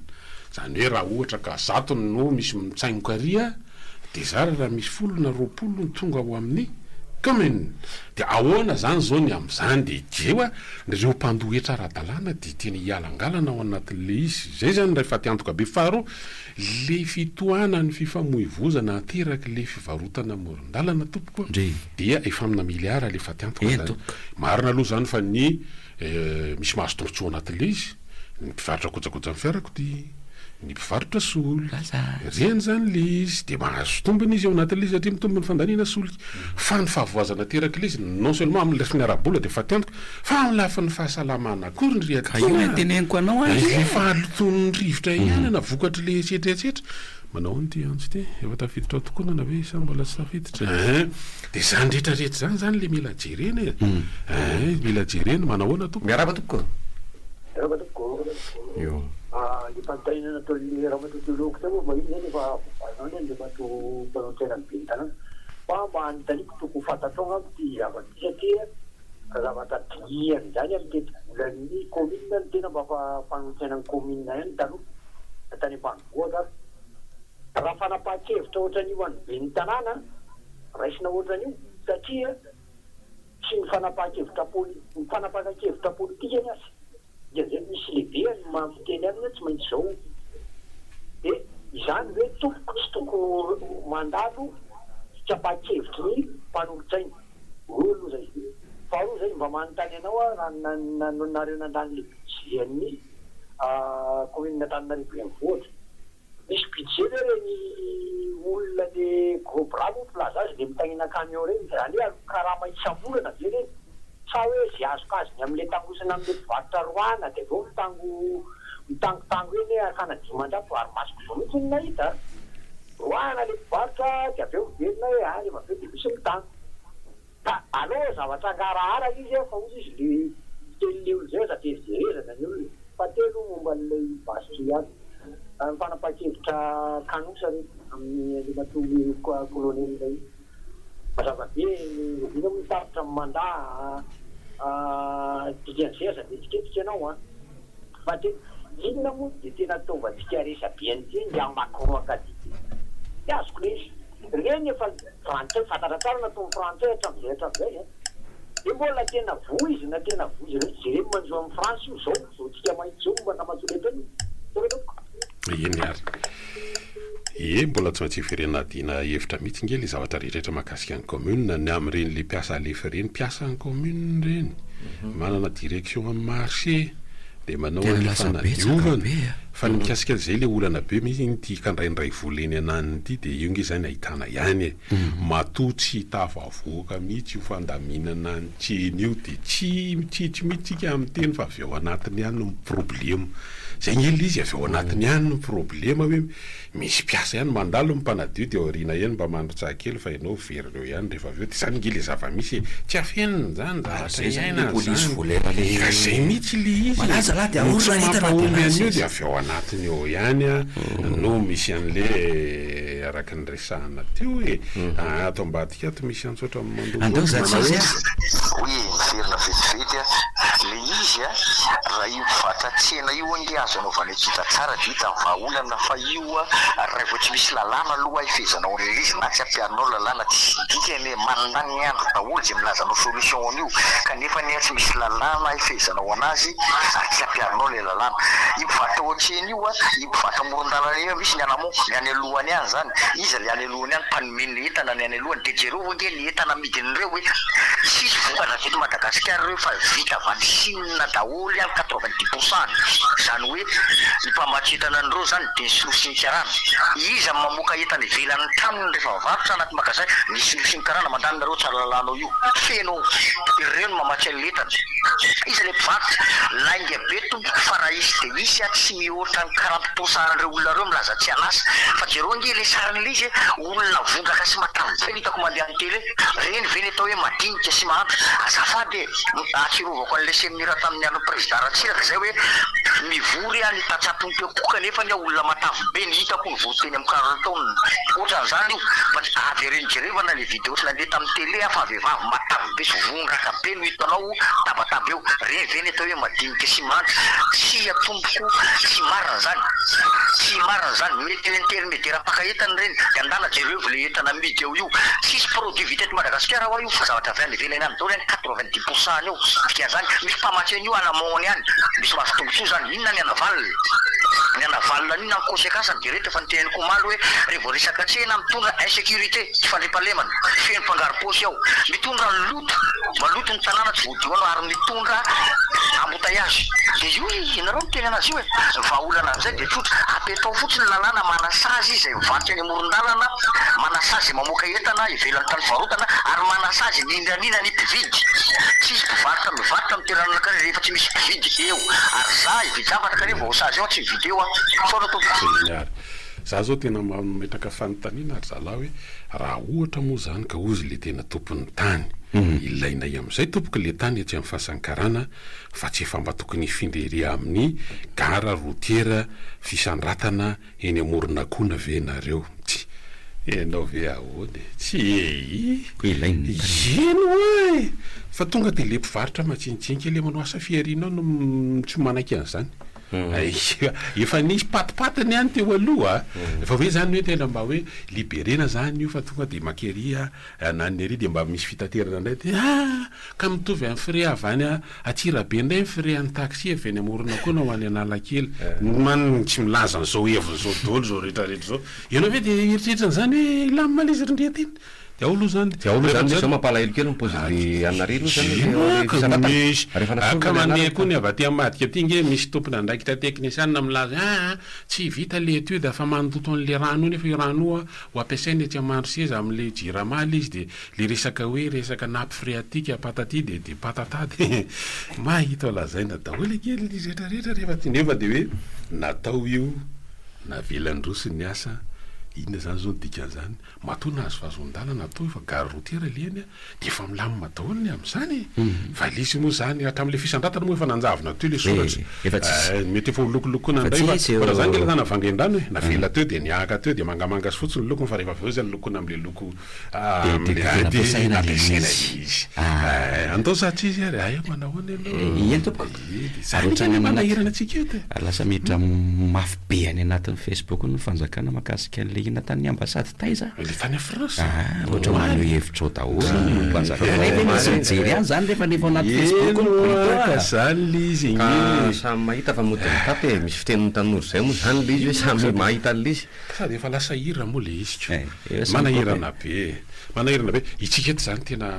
izany hoe raha ohatra ka zato no misy mitsaingoka ary a dia zara raha misy folo na 20 no tonga ao amin'ny Commune. Dia ahoana izany izao ny amin'izany? Dia jereo a, ireo mpandoa hetra ara-dalàna dia tena hialangalana ao anatin'ilay izy. Izay izany ilay fatiantoka be. Faharoa, ilay fitohanan'ny fifamoivozana aterak'ilay fivarotana amoron-dalana tompoko a, dia efa amina miliara ilay fatiantoka izany. Marina aloha izany fa ny Misy mahazo tombontsoa anatin'ilay izy, ny mpivarotra kojakojan'ny fiarakodia, ny mpivarotra solika, ireny izany ilay izy, dia mahazo tombony izy ao anatin'ilay izy satria mitombo ny fandaniana solika. Fa ny fahavoazana aterak'ilay izy, non seulement amin'ny lafiny ara-bola dia fatiantoka, fa amin'ny lafiny fahasalamana koa ry Ka io Ndriatiana no teneniko anao a! Ilay Ilay fahalotoan'ny rivotra iainana vokatr'ilay etsetra etsetra. Manao ahoana ity antso ity? Efa tafiditra ao tokonana ve sa mbola tsy tafiditra? Eeh! Dia izany rehetra rehetra izany izany ilay mila jerena e! Eeh! Mila jerena. Manao ahoana tompoko? Miarahaba tompoko. Miarahaba tompoko. Io. Ilay fanontaniana nataon'ilay ramatoa teo teo moa vahiny izany efa voavalinao ny andriamatoa mpanolo-tsaina ny ben'ny tanàna. Fa mba anontaniako tokony ho fantatrao angamba ity zavatra ity satria zavatra dinihana izany amin'ny tetibolan'ny commune ny tena mba mpanolo-tsaina ny commune ihany taloha na tany ambanivohitra ary. Raha fanapahan-kevitra ohatran'io an'ny ben'ny tanàna, raisina ohatran'io satria tsy ny fanapahan-kevitra poli, ny fanapahan-kevitra politika ny azy, dikan'izay misy lehibeny mampiteny aminy hoe tsy maintsy izao, dia izany ve tompoko tsy tokony ho mandalo fitsapan-kevitry ny mpanolotsaina? Roa aloha izay. Faharoa izay, mba manontany anao aho raha nareo nandany le budget an'ny commune Antananarivo renivohitra, Misy budget ve reny olona le gros bras moa mpilaza azy le mitaingina camion reny, zany hoe aloha karama isam-bolana ve reny sa hoe ze azokazony amle tangosana amle mpivarotra roahina de avy eo mitango mitangotango eny hoe akana 500 ary masoko zao mihitsy no nahita a! Roahina le mpivarotra de avy eo miverina hoe a refa avy eo de misy mitango. Ka aleo zavatra angarahara izy fa hoy izy le miteny le olona zay aza veriverezana ny olona. Fahatelo momba an'ilay basy ihany. Ny fanapahan-kevitra kanosa re amin'ny Andriamatoa Colonel io. Mazava be ny oviana moa tapitra ny mandat dikan'izay aza mihetsiketsika ianao an. Fahatelo, inona moa dia tena ataovantsika resabe an'ity ingahy Macron ankadia ity? Tsy azoko le izy. Ireny efa frantsay, fantatra tsara nataon'ny frantsay hatramin'izay hatramin'izay an! Dia mbola tena voizina, tena voizina mihitsy, jereo ny manjo amin'i France io zao, zao tsika mahitsy zao momba an-dRamatoa Le Pen. Misaotra tompoko. Eny ary. Ie, mbola tsy maintsy hiverena adina hevitra mihitsy nge le zavatra rehetra mahakasika ny commune, ny amin'ireny le mpiasa alefa ireny, mpiasan'ny commune ireny, manana direction amin'ny marché, dia manao Tena an'le lasa betsaka fanadiovana. be a. Fa ny mikasika an'izay le olana be mihitsy iny ity kandraindray vola eny ananiny ity dia io nge zany ahitana ihany e. Matoa tsy tafavoaka mihitsy io fandaminana ny tsena io dia tsy mitsitsy mihitsy tsika miteny fa avy ao anatiny ihany no problema. Zay nge le izy avy ao anatiny ihany no problema hoe Misy mpiasa ihany mandalo ny mpanadio dia aoriana eny mba mandrotsaha kely fa ianao very reo ihany rehefa avy eo dia zany nge le zava-misy e! Tsy afenina zany Ary zavatra zay zany le iainana polisy zany volera le ka zay mihitsy le izy e! Malaza lahy dia No tsy ahorona entana dia mampahomby lasa an'io izy. dia avy ao anatiny ao ihany a no misy an'le araka ny resahana teo e! Ato ambadika ato misy antso hatramin'ny mandoa Andao vola za manao tsisy hoe. a! Hoe miverina vetivety a! Le izy a, raha io mpivarotra tsena io ange azo anaovana Vita tsara vita ny vahaolana fa io raha vao tsy misy lalàna aloha hifehezanao an'ilay izy na tsy ampiharinao ny lalàna tsisy dikany e, mandany andro daholo izay milaza anao solution an'io kanefa anie tsy misy lalàna hifehezanao anazy ary tsy ampiharinao ilay lalàna. Io mpivarotra ao an-tsena io a, io mpivarotra amoron-dalana io misy ny anamont, ny any alohany any izany, iza ilay any alohany any mpanome ny entana ny any alohany dia jereo ange ny entana amidin'ireo e, tsisy vokatra avy eto Madagasikara ireo fa vita avy any Chine. Olona daholo ihany 90 pour cent any. Izany hoe ny mpamatsy entana an'ireo izany dia ny sinoa sy ny karana. Iza no mamoaka entana ivelan'ny tranony rehefa mivarotra anaty magasin? Ny sinoa sy ny karana mandany nareo Tsaralalàna ao io. Feno ao. Ireo no mamatsy an'ilay entana. Iza ilay mpivarotra? Lainga be tompoko fa raha hisy dia hisy a, tsy mihoatra ny 40 pour cent an'ireo olona ireo milaza tsy an'asa. Fa jereo ange ilay sarin'ilay izy e, olona vondraka sy matavy be no hitako mandeha amin'ny télé. Ireny ve ny atao hoe madinika sy mahantra? Azafady e! Ahatsiarovako an'ilay Semira. tamin'ny andron'ny Prezida Ratsiraka izay hoe mivory any tantsaha mpiompy akoho kanefa anie olona matavy be ny hitako nivory teny amin'ny Carlton. Ohatran'izany io fa tsy avereno jerevana le video tsy nandeha tamin'ny télé aho fa vehivavy matavy be sy vondraka be no hitanao tabataba eo. Reny ve ny atao hoe madinika sy mahantra? Tsia tompoko tsy marina izany. Tsy marina izany. Mety ho intermediaire mpaka entana ireny dia andana jerevo le entana amidy eo io. Tsisy produit vita eto Madagasikara hoa io fa zavatra avy any ivelany any daholo any 90 pourcent any eo. Dikan'izany misy mpamatsy an'io any amont any. Misy mahazo tombotsoa izany. Inona ny anavalona? Ny anavalona an'io na ny conséquence ny dia reto efa niteneniko omaly hoe revo resaka tsena mitondra insécurité, tsy fandriampahalemana, feno mpangaro-paosy ao, mitondra loto, maloto ny tanàna tsy voadio anao ary mitondra embouteillage. Dia io ianareo miteny anazy io e! Ny vahaolana amin'izay dia tsotra, apetao fotsiny ny lalàna manasazy izay mivarotra eny amoron-dalana, manasazy izay mamoaka entana ivelan'ny trano fivarotana ary manasazy indrindra indrindra ny mpividy. Tsisy mpivarotra mivarotra amin'ny toerana anankiray rehefa tsy misy mpividy eo. Ary za hividy zavatra ka revo voasazy eo aho tsy mividy eo aho. Misaotra tompoko. Eny ary. Za zao tena mametraka fanontaniana ry zalahy hoe raha ohatra moa zany ka ozy le tena tompon'ny tany, ilainay amizay tompoko le tany etsy am fasankarana fa tsy efa mba tokony hifindra ery amin'ny gara routière fisandratana Eny amoron'Akona ve nareo? Tsia, ianao ve ahoana e? Tsy e! Koa ilainy ny tany. Eny hoa e! Fa tonga dia le mpivarotra majinijinika le manao asa fihariana ao no tsy manaiky an'izany. Efa nisy patipatiny ihany teo aloha a! Fa hoe zany hoe tena mba hoe liberena zany io fa tonga dia makery a, ananona ery dia mba misy fitaterana indray dia ah! Ka mitovy amin'ny frais avy any Antsirabe indray ny frais an'ny taxi avy eny Amoronakona ho any Analakely. Man tsy milaza an'izao heviny izao daholo izao rehetra rehetra izao. Ianao ve dia hieritreritra an'izany hoe hilamina ilay izy ry ndry tena? Dia ao aloha izany. Dia ao aloha izany misy zao mampalahelo kely ny paozin'i Anne-Marie aloha izany ilay Ino ilay ka fisandratana. misy. Rehefa Ka nasorina ilay mandeha anarana koa ny avy aty ambadika aty nge misy tompon'andraikitra teknisianina milaza hoe aa tsy vita ilay étude fa mandoto an'ilay rano io nefa io rano io ho ampiasaina etsy Mandroseza amin'ilay jirama ilay izy dia Le resaka hoe resaka nappe phréatique patati de de patata de mahita lazaina daholo ange ny rehetra rehetra rehefa tsy nefa de hoe natao io navela ndroso ny asa inona zany zao ny dikan'izany matoa nahazo fahazoan-dalana atao io fa gare routière le eny a de efa milamina daholo ny amin'izany e fa le izy moa zany hatramin'le fisandratana moa efa nanjavona teo le soratra Efa tsisy. Eh, mety efa ho lokolokoana Efa indray fa tsisy fa raha zany eo. nge lasa navangain-drano e navela teo de nihahaka teo de mangamanga sy fotsy ny lokony fa rehefa avy eo zany lokona am'le loko Dia dia tena ampiasaina ilay izy. Ah. Andao za tsy izy ary, aia manahoana ianao? Eny tompoko. Zany Ohatran'ny anie any manahirana anaty antsika eto e. Ary lasa miditra mafy be any anatin'ny Facebook ny fanjakana mahakasika an'ilay inona tany ambasady taiza? Ilay tany France. Ah, ohatra maneho hevitra ao daholo ny mpanjaka. Fa efa misy mijery any zany rehefa alefa ao anaty Facebook ny Eny hoa ka zany le izy Ka anie. samy mahita fa mody mitapy e, misy fitenin'ny tanora izay moa zany le izy hoe samy mahita an'le izy. Sady efa lasa hira moa le izy ko. Eh, samy Manahirana be e. Manahirana be. Itsika eto zany tena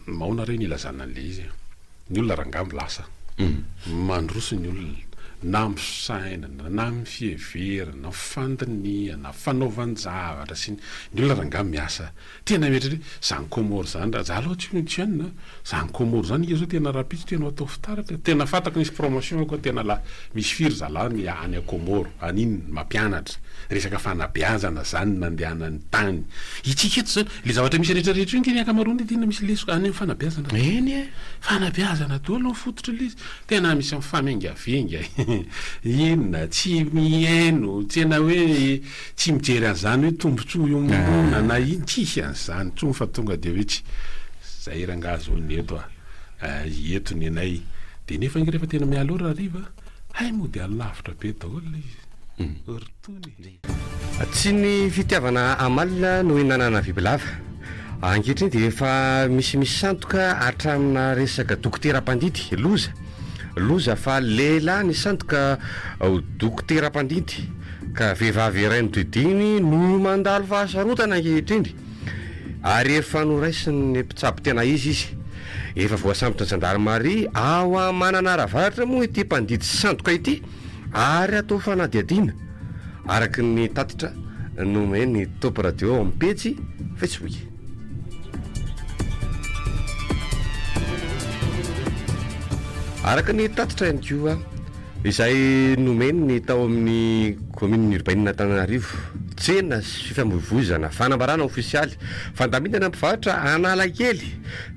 maona re ny ilazana an'le izy e. Ny olona rangahy lasa. Mandroso ny olona. Na amin'ny fisainana, na amin'ny fiheverana, fandinihana, fanaovan-javatra sy ny, ny olona rangahy miasa. Tena mieritreritra hoe zany Comore zany raha za aloha tsy tsy hainona a, zany Comore zany nge zao tena rahampitso tena ho atao fitaratra e, tena fantako nisy promotion koa tena la misy firy zalahy ny any a Comore any iny mampianatra, resaka fanabeazana zany nandehanany tany, itsika eto zany le zavatra misy rehetra rehetra io nge ny ankamaroany tena misy lesoka any am fanabeazana Eny e! Fanabeazana daholo no fototry le izy, tena misy mifamengavenga inona tsy mihaino tena hoe Tsy mijery an'izany hoe tombotsoa iombonana na ino, tsisy an'izany intsony fa tonga dia hoe tsy zay rangaha zao ny eto a, eto ny anay, dia nefa ange rehefa tena miala eo rahariva, hay mody any lavitra be daholo ilay izy, ry tony e. Tsy ny fitiavana amalona no ihinanana bibilava. Ankehitriny dia efa misy misandoka hatramina resaka dokotera mpandidy. Loza! Loza fa lehilahy nisandoka ho dokotera mpandidy. Ka vehivavy iray nodidiny no mandalo fahasarotana ankehitriny ary efa noraisin'ny mpitsabo tena izy izy. Efa voasambotry ny zandarimaria ao Mananara Avaratra moa ity mpandidy sandoka ity ary atao fanadihadiana, araka ny tatitra nomen'ny Top Radio ao amin'ny pejy Facebook. Araka ny tatitra ihany koa. Izay nomeny ny tao amin'ny Commune Urbaine Antananarivo. Tsena sy fifamoivoizana, fanambarana ofisialy, fandaminana mpivarotra Analakely,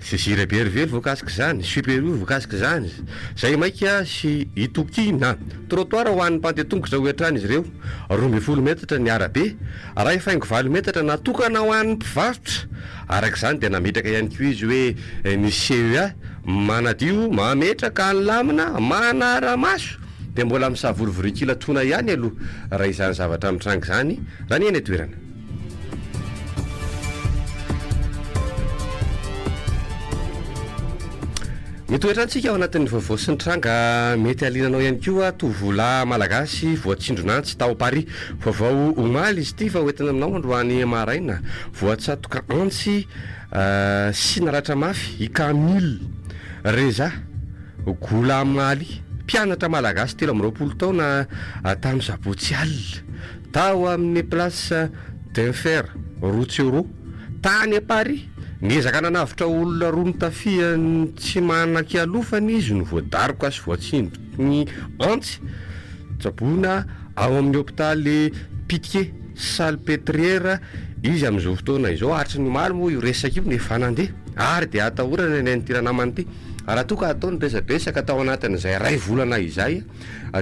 CC Rabearivelo voakasik'izany, Super U voakasik'izany, izay maika sy itokiana. Trottoir ho an'ny mpandeha tongotra hoy hatrany izy ireo, 12 metatra ny arabe, iray faingo valo metatra natokana ho an'ny mpivarotra. Araka izany dia nametraka ihany koa izy hoe ny CEA manadio, mametraka ny lamina, manara-maso. Dia mbola misavorovorian-kilatoana ihany aloha raha izany zavatra mitranga izany raha ny eny an-toerana. Mitohy hatrany tsika ao anatin'ny vaovao sy ny tranga mety hahaliana anao ihany koa, tovolahy malagasy voatsindron'antsy tao Paris. Vaovao omaly izy ity fa hoentina aminao androany maraina. Voatsatoka antsy sy naratra mafy i Camille Reza. Goulamali, mpianatra malagasy 23 taona tamin'ny sabotsy alina, tao amin'ny Place d'Enfer Rothero, tany Paris. Niezaka nanavotra olona roa notafihan'ny tsy manan-kialofana izy no voadaroka sy voatsindron'ny antsy. Tsaboina ao amin'ny hopitaly Pitié Salpêtrière izy amin'izao fotoana izao. Hatry ny omaly moa io resaka io no efa nandeha ary dia atahorana ny ain'ity ranamana ity. Raha toa ka atao ny resadresaka tao anatin'izay iray volana izay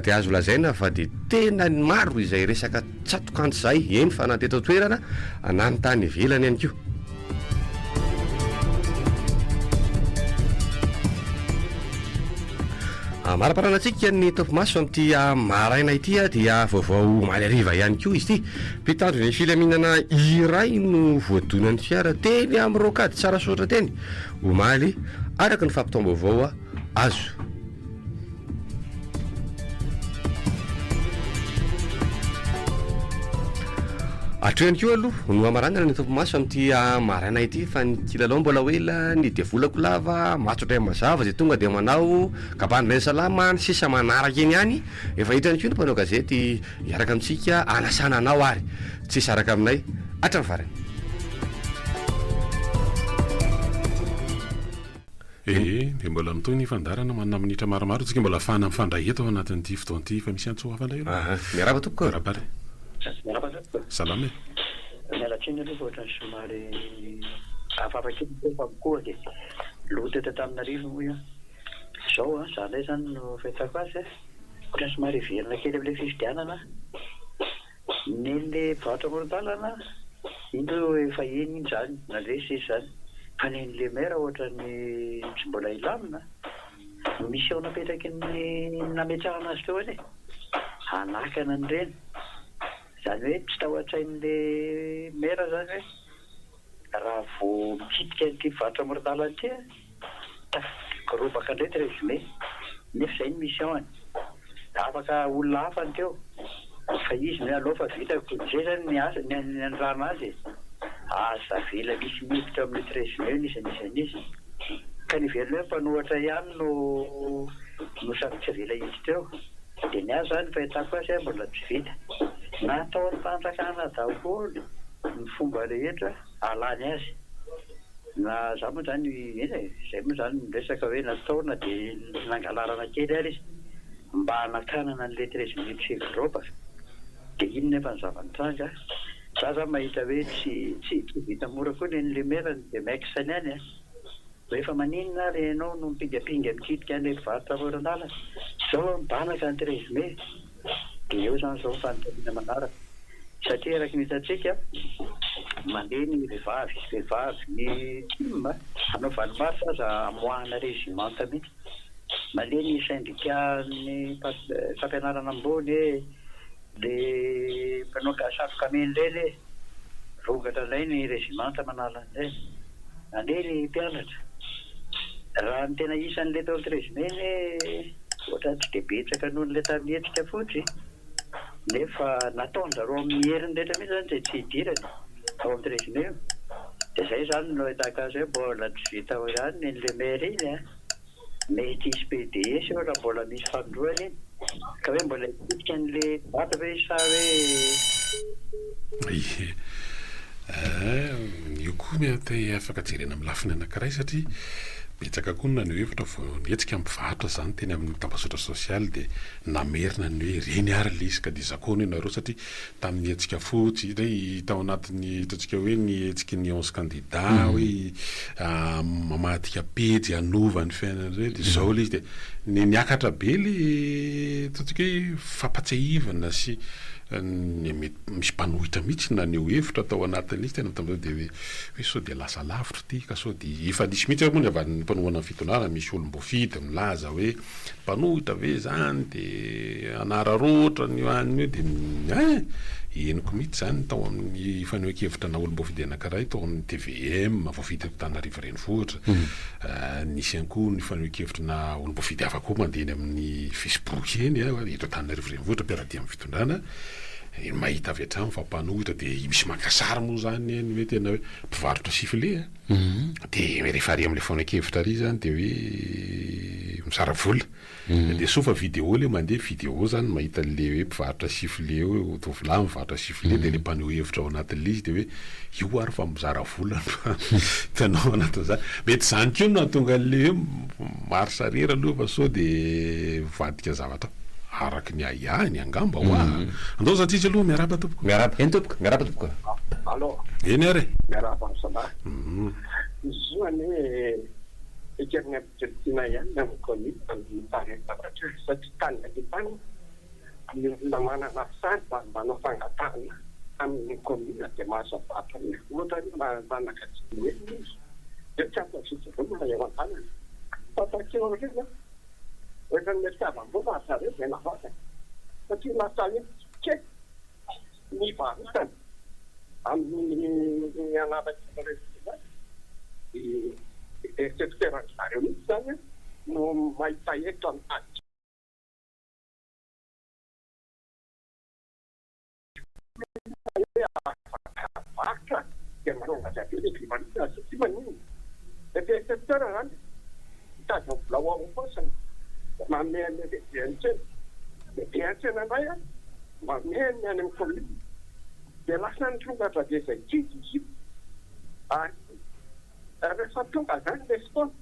dia azo lazaina fa dia tena maro izay resaka tsatok'antsy izay, eny fa na teto an-toerana na ny tany ivelany ihany koa. Amaraparana antsika ny topimaso amin'ity maraina ity dia vaovao omaly hariva ihany koa izy ity. Mpitandro ny filaminana iray no voadonan'ny fiara teny amin'ny rocade Tsarasaotra teny. Omaly, araka ny fampitam-baovao azo. Hatreo ihany koa aloha no hamaranana ny topimaso amin'ity maraina ity fa ny kilalao mbola ho ela, ny devolako lava, maso indray mazava izay tonga dia manao kabano reny salama ny sisa manaraka eny ihany. Efa hita ihany koa ny mpanao gazety hiaraka amintsika hanasana anao ary tsy hisaraka aminay hatramin'ny farany. Ee, dia mbola mitohy ny fandaharana, manana minitra maromaro isika mbola ahafahana mifandray eto ao anatin'ity fotoana ity. Efa misy antso hafa indray aloha. Aha, miarahaba tompoko. Miarahaba ary. Miarahaba tompoko. Salama e. Miala tsiny aloha fa ohatran'ny somary hafahafa kely ny feo fa mikohaka e. Loha teto Antananarivo moa io. Izao an, za indray izany no fahitako azy a, ohatran'ny somary hiverina kely amin'ilay fifidianana aho. Nen'le mpivarotra amoron-dalana, iny aloha efa eny iny zany, nandresy izy zany. Fa nen'le maire ohatran'ny tsy mbola hilamina. Ny mission napetraky ny nametrahana azy teo anie, hanakana an'ireny. Izany hoe tsy tao an-tsain'le maire zany hoe raha vao mikitika an'ity mpivarotra amoron-dalana ity an, Tafagorobaka indray 13 mai, nefa izay ny mission-ny. Afaka olona hafa ny teo, fa izy ny hoe aleo fa vitako, izay izany ny asa, ny nanirahana azy e. Aza avela misy miditra ao amin'io 13 mai io n'iza n'iza n'iza. Ka ny heverina hoe mpanohatra ihany no no sady tsy avela hiditra eo. Dia ny ahy izany ny fahitako azy mbola tsy vita. Nataon'ny fanjakana daholo ny fomba rehetra hahalany azy. Na za moa zany eny e, zay moa zany ny resaka hoe natao na dia nangalarana kely ary izy mba hanakanana an'ilay 13 minutes chez Global dia iny nefa ny zava-nitranga, za zany mahita hoe tsy tsy tsy vita mora koa nen'ilay maire ny Demex ny any a! Hoe fa maninona ary ianao no mipingapinga mikitika an'ilay mpivarotra amoron-dalana, zao aho mibanaka ny 13 mai dia eo zany zao ny fanontaniana manaraka. Satria araka ny hitantsika, mandeha ny vehivavy, vehivavy ny tim, hanao valo marsa aza hamoahana régimenta mihitsy. Mandeha ny syndicat-n'ny fampianarana ambony e, le mpanao satroka mena ireny e, mirongatra indray ny régimenta manala an'ireny. Mandeha ny mpianatra. Raha ny tena isan'ilay tao amin'ny 13 mai anie, ohatran'ny tsy dia betsaka noho an'ilay tamin'ny hetsika fotsy. Nefa nataon-dRareo amin'ny heriny rehetra mihitsy izany izay tsy hidirany ao amin'ny treize mai io. Dia izay izany no ahitako azy hoe mbola tsy vita ao ihany iny le maire iny an! Mety hisy PDS eo raha mbola misy fanindroany iny. Ka hoe mbola hikitika an'le daty ve izy sa hoe. Ie. Io koa mety afaka jerena amin'ny lafiny anankiray satria. Betsaka koa ny naneho hevitra vao nihetsika ny mpivarotra izany teny amin'ny tambazotra sosialy dia namerina ny hoe ireny ary ilay izy ka dia zakao anie nareo satria tamin'ny hetsika fotsy indray tao anatin'ny ataontsika hoe ny hetsiky ny 11 candidats hoe mamadika pejy hanova ny fiainana indray dia izao ilay izy dia ny niakatra be ilay ataontsika hoe fampatsiahivana sy ny mety misy mpanohitra mihitsy naneho hevitra tao anatin'ilay izy tena tamin'izao dia hoe hoe sao dia lasa lavitra ity ka sao dia efa nisy mihitsy ary moa ny avy any mpanohana ny fitondrana misy olom-boafidy milaza hoe mpanohitra ve izany dia hanararaotra an'io an'io dia hein! Henoko mihitsy izany tao amin'ny fanehoan-kevitra na olom-boafidy anankiray tao amin'ny tvm voafidy eto Antananarivo renivohitra nisy ihany koa ny fanehoan-kevitra na olom-boafidy hafa koa mandeha eny amin'ny facebook eny eto Antananarivo renivohitra mpiara-dia amin'ny fitondrana Mahita avy hatrany fa mpanohitra dia misy maka sary moa zany eny hoe tena hoe mpivarotra sifflet a! Dia rehefa ary amin'ilay fanehoan-kevitra ary zany dia hoe mizara vola. Dia soa fa vidéo ilay mandeha, vidéo zany mahita an'ilay hoe mpivarotra sifflet eo, tovolahy mivarotra sifflet dia ilay mpaneho hevitra ao anatin'ilay izy dia hoe io ary fa mizara vola no hitanao ao anatin'izany. Mety izany koa no nahatonga an'ilay hoe marche arrière aloha fa sao dia mivadika zavatra. Araka ny ahiahiny angamba hoa. Andao za tsisy aloha, miarahaba tompoko. Miarahaba. Eny tompoko, miarahaba tompoko. Allo. Eny ary e. Miarahaba ry zalahy. Izy io anie eken'ny ampidirina ihany ny amin'ny commune ny tarehin-javatra io satria tany aloha tany ny olona manana sary mba manao fangatahana amin'ny commune dia mahazo vato ohatra hoe manana dimy heny izy dia tsy ampy fijoroana eo an-tanana fa taty aoriana Ohatran'ny fitiavam-bola ry zareo dia navaozana satria lasa hoe ticket ny varotana amin'ny anaran'ireo izany dia secteur-ndry zareo mihitsy izany no mahita eto amin'ny hoe afaka varotra dia manao zavatra be dia maninona satria maninona? Le percepteur zany mitady ny vola ao am-paosiny manome an'ilay lehiben'ny tsena, lehiben'ny tsena indray an manome ny any amin'ny commune dia lasa nirongatra be izay tsy izy izy io ary Rehefa tonga izany ilay fotoana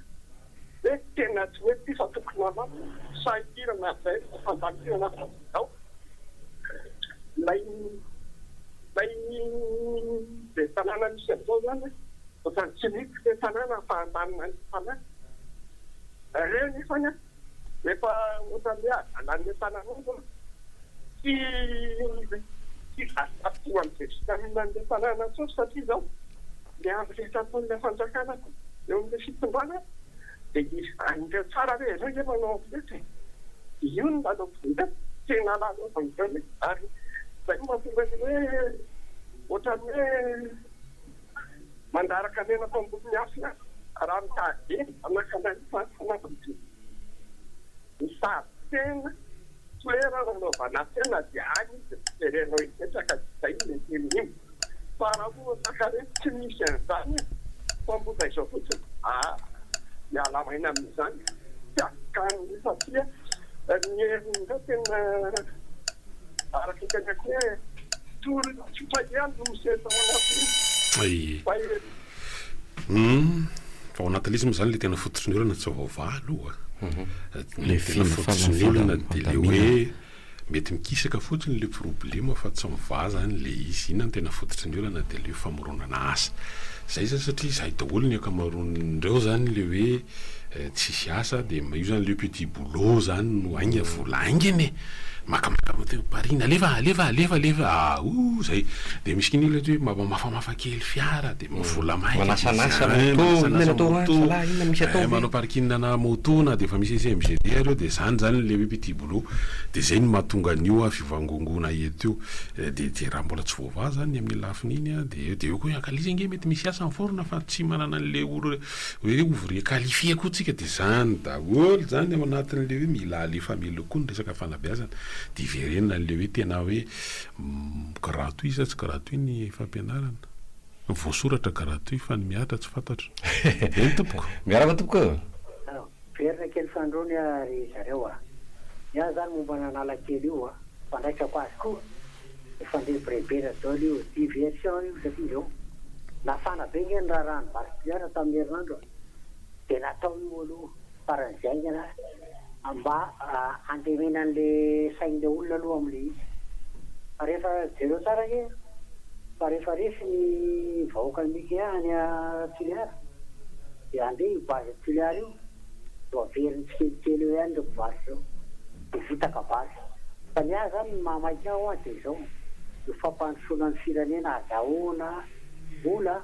hoe tena tsy mety ity fa tokony hanao sahirana izay fandaminana fa izao ilay ilay ben'ny tanàna misy amin'izao izany ohatran'ny tsy mety ilay tanàna fa handamina ny tanàna. Ireo nefany an efa ohatran'ny hoe adalan'ilay tanàna io tsy tsy azo amin'izay filaminan'ilay tanàna intsony satria izao Ny andro rehetra ataon'ilay fanjakana eo amin'ilay fitondrana dia an'ireo tsara hoe ireo nge manao an'ireto e! Io no lalaovin'ireo, tena lalaovin'ireo mihitsy ary izay no mahatonga ny hoe ohatran'ny hoe mandaraka menaka ao ambony afo ihany raha mitady hanakana an'io fa tsy Mitady tsena, toerana anaovana tsena dia any izy no terenao hipetraka dia izay no mety amin'iny. Fa raha ohatra ka hoe tsy misy an'izany fa mbola izao fotsiny, aa miala maina amin'izany, tsy afaka ny satria ny herin'ireo tena araka ny teneniko hoe tolona tsotra ihany no miseho tao anatin'iny. Fa hery. Humm, fa ao anatin'ilay izy moa izany ilay tena fototry ny olana tsy voavaha aloha a. Ny tena fototry ny olana dia ilay hoe mety mikisaka fotsiny ilay problema fa tsy mivaha izany ilay izy. Inona no tena fototry ny olana dia ilay hoe famoronana asa. Izay izany satria izahay daholo ny ankamaroan'ireo izany ilay hoe tsisy asa dia io izany ilay hoe petit boulot izany no haingana, vola haingana e. Makamaka moto parina alefa alefa alefa alefa ah ouh zay de misy k'iny olona hoe mba mamafamafa kely fiara de vola maika Manasanasa moto, inona no atao any zalahy, inona no misy atao ve? Manao parking na moto na de efa misy SMGD ary eo de zany zany le hoe petit boulot de zay no mahatonga an'io fivangongoana eto io de de raha mbola tsy voavaha zany ny amin'iny lafiny iny an de de eo koa ankalisa ange mety misy asa miforona fa tsy manana an'le olo Hoe ouvrier qualifié koa tsika dia zany daholo zany ao anatin'le hoe mila alefa mila koa ny resaka fanabeazana dia hiverenana an'le hoe tena hoe gratuit sa tsy gratuit ny fampianarana? Ny voasoratra gratuit fa ny mihatra tsy fantatro. Eny tompoko. Miarahaba tompoko ô! Miverina kely fanindroany aho ry zareo a! Ny ahy zany momba an'Analakely io a, fandraisako azy koa efa nrebirebena daholo io, diversion io satria izao nafana be nge ny raharahan'i Base Toliara tamin'ny herinandro a! Dia natao io aloha faran'izay haingana mba handemena an'le sain'le olona aloha amin'le izy. Fa rehefa jereo tsara ange fa rehefa resy ny vahoakan'i Mikea any Toliara dia handeha io base Toliara io dia ho averiny tsikelikely eo ihany ireo mpivarotra ireo dia vita kabary. Fa ny ahy izany ny mahamaika ahy hoa dia izao, io fampandrosoana ny firenena azahoana vola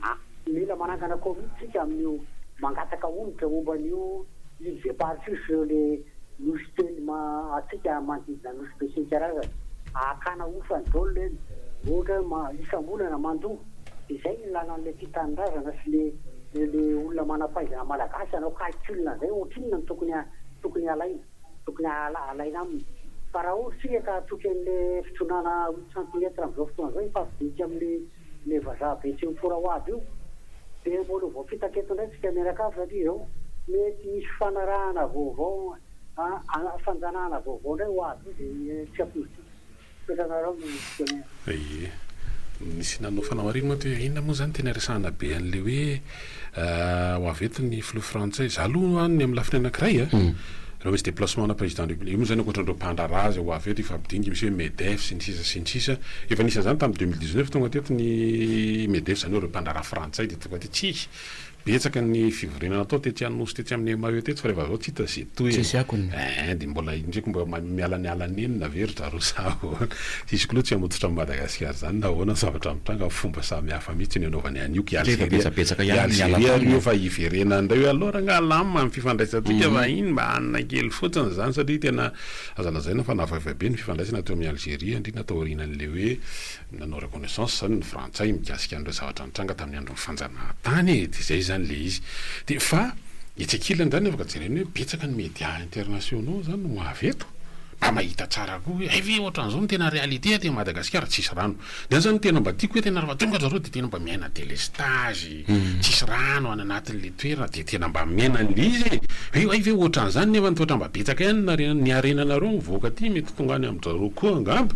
a. Mila manangana komity tsika amin'io mangataka onitra momba an'io îles éparses io sy ireo le nosy kely ma atsika manodidina nosy be sy ny karazany. Hakana hofany daholo ireny. Ohatra hoe ma isam-bolana mandoa. Dia izay no ilana an'ilay tia tanindrazana sy le le olona manam-pahaizana malagasy hanao calcul an'izay ohatrinona no tokony tokony halaina tokony alaina aminy. Fa raha ohatra tsika ka hatoky an'le fitondrana huit centimètres amin'izao fotoana izao hifampidinika amin'le Le vazaha be tsy mifora ho avy io dia mbola ho voafitaka eto indray tsika mianakavy satria izao mety hisy fanarahana vaovao a fanjanahana vaovao indray ho avy io dia tsy ampoizintsika. Misaotra anareo no fitenenana. Ie. Nisy nanao fanamarinana mantsy hoe inona moa izany tena resahana be an'ilay hoe ho avy eto ny filoha frantsay. Za aloha any amin'ny lafiny anankiray a, raha misy déplacement ana président de république, io moa izany ankoatran'ireo mpandraharaha izay ho avy eto hifampidinika, misy hoe Medef sy ny sisa sy ny sisa, efa nisy an'izany tamin'ny 2019 tonga teto ny Medef, izany hoe ireo mpandraharaha frantsay dia tonga teto, tsia, betsaka ny fivoriana natao tetsy Anosy tetsy amin'ny MAE tetsy fa rehefa avy eo tsy hita izay tohiny. Tsisy akony. Eeh, dia mbola indreko mba mialaniala nenina ve ry zareo sa ahoana? Tsisy koa aloha tsy hamototra amin'i Madagasikara izany na ahoana ny zavatra mitranga, fomba samy hafa mihitsy ny anaovany an'io ka i Satria efa Alzeria, betsabetsaka i ihany ny miala Alzeria taminy io e. efa hiverenany indray hoe aleo rangaha alamina ny fifandraisantsika fa iny mba hanina kely fotsiny izany satria tena aza lazaina fa navaivay be ny fifandraisana teo amin'i Alzeria indrindra taorianan'ilay hoe nanao reconnaissance izany ny frantsay mikasika an'ireo zavatra nitranga tamin'ny andron'ny fanjanahantany e, dia izay izany ilay izy. Dia fa etsy ankilany izany afaka jerena hoe betsaka ny médias internationaux izany no avy eto. Mba mahita tsara koa hoe hay ve ohatran'izao no tena réalité aty Madagasikara, tsisy rano. Ny ahy zany no tena mba tiako hoe tena rehefa tonga zareo dia tena mba miaina délestage, tsisy rano any anatin'le toerana dia tena mba miaina an'le izy e! Hoe hay ve ohatran'izany nefa ny toetra mba betsaka ihany ny harena ny harenanareo mivoaka aty mety tonga any amin-dRareo koa angamba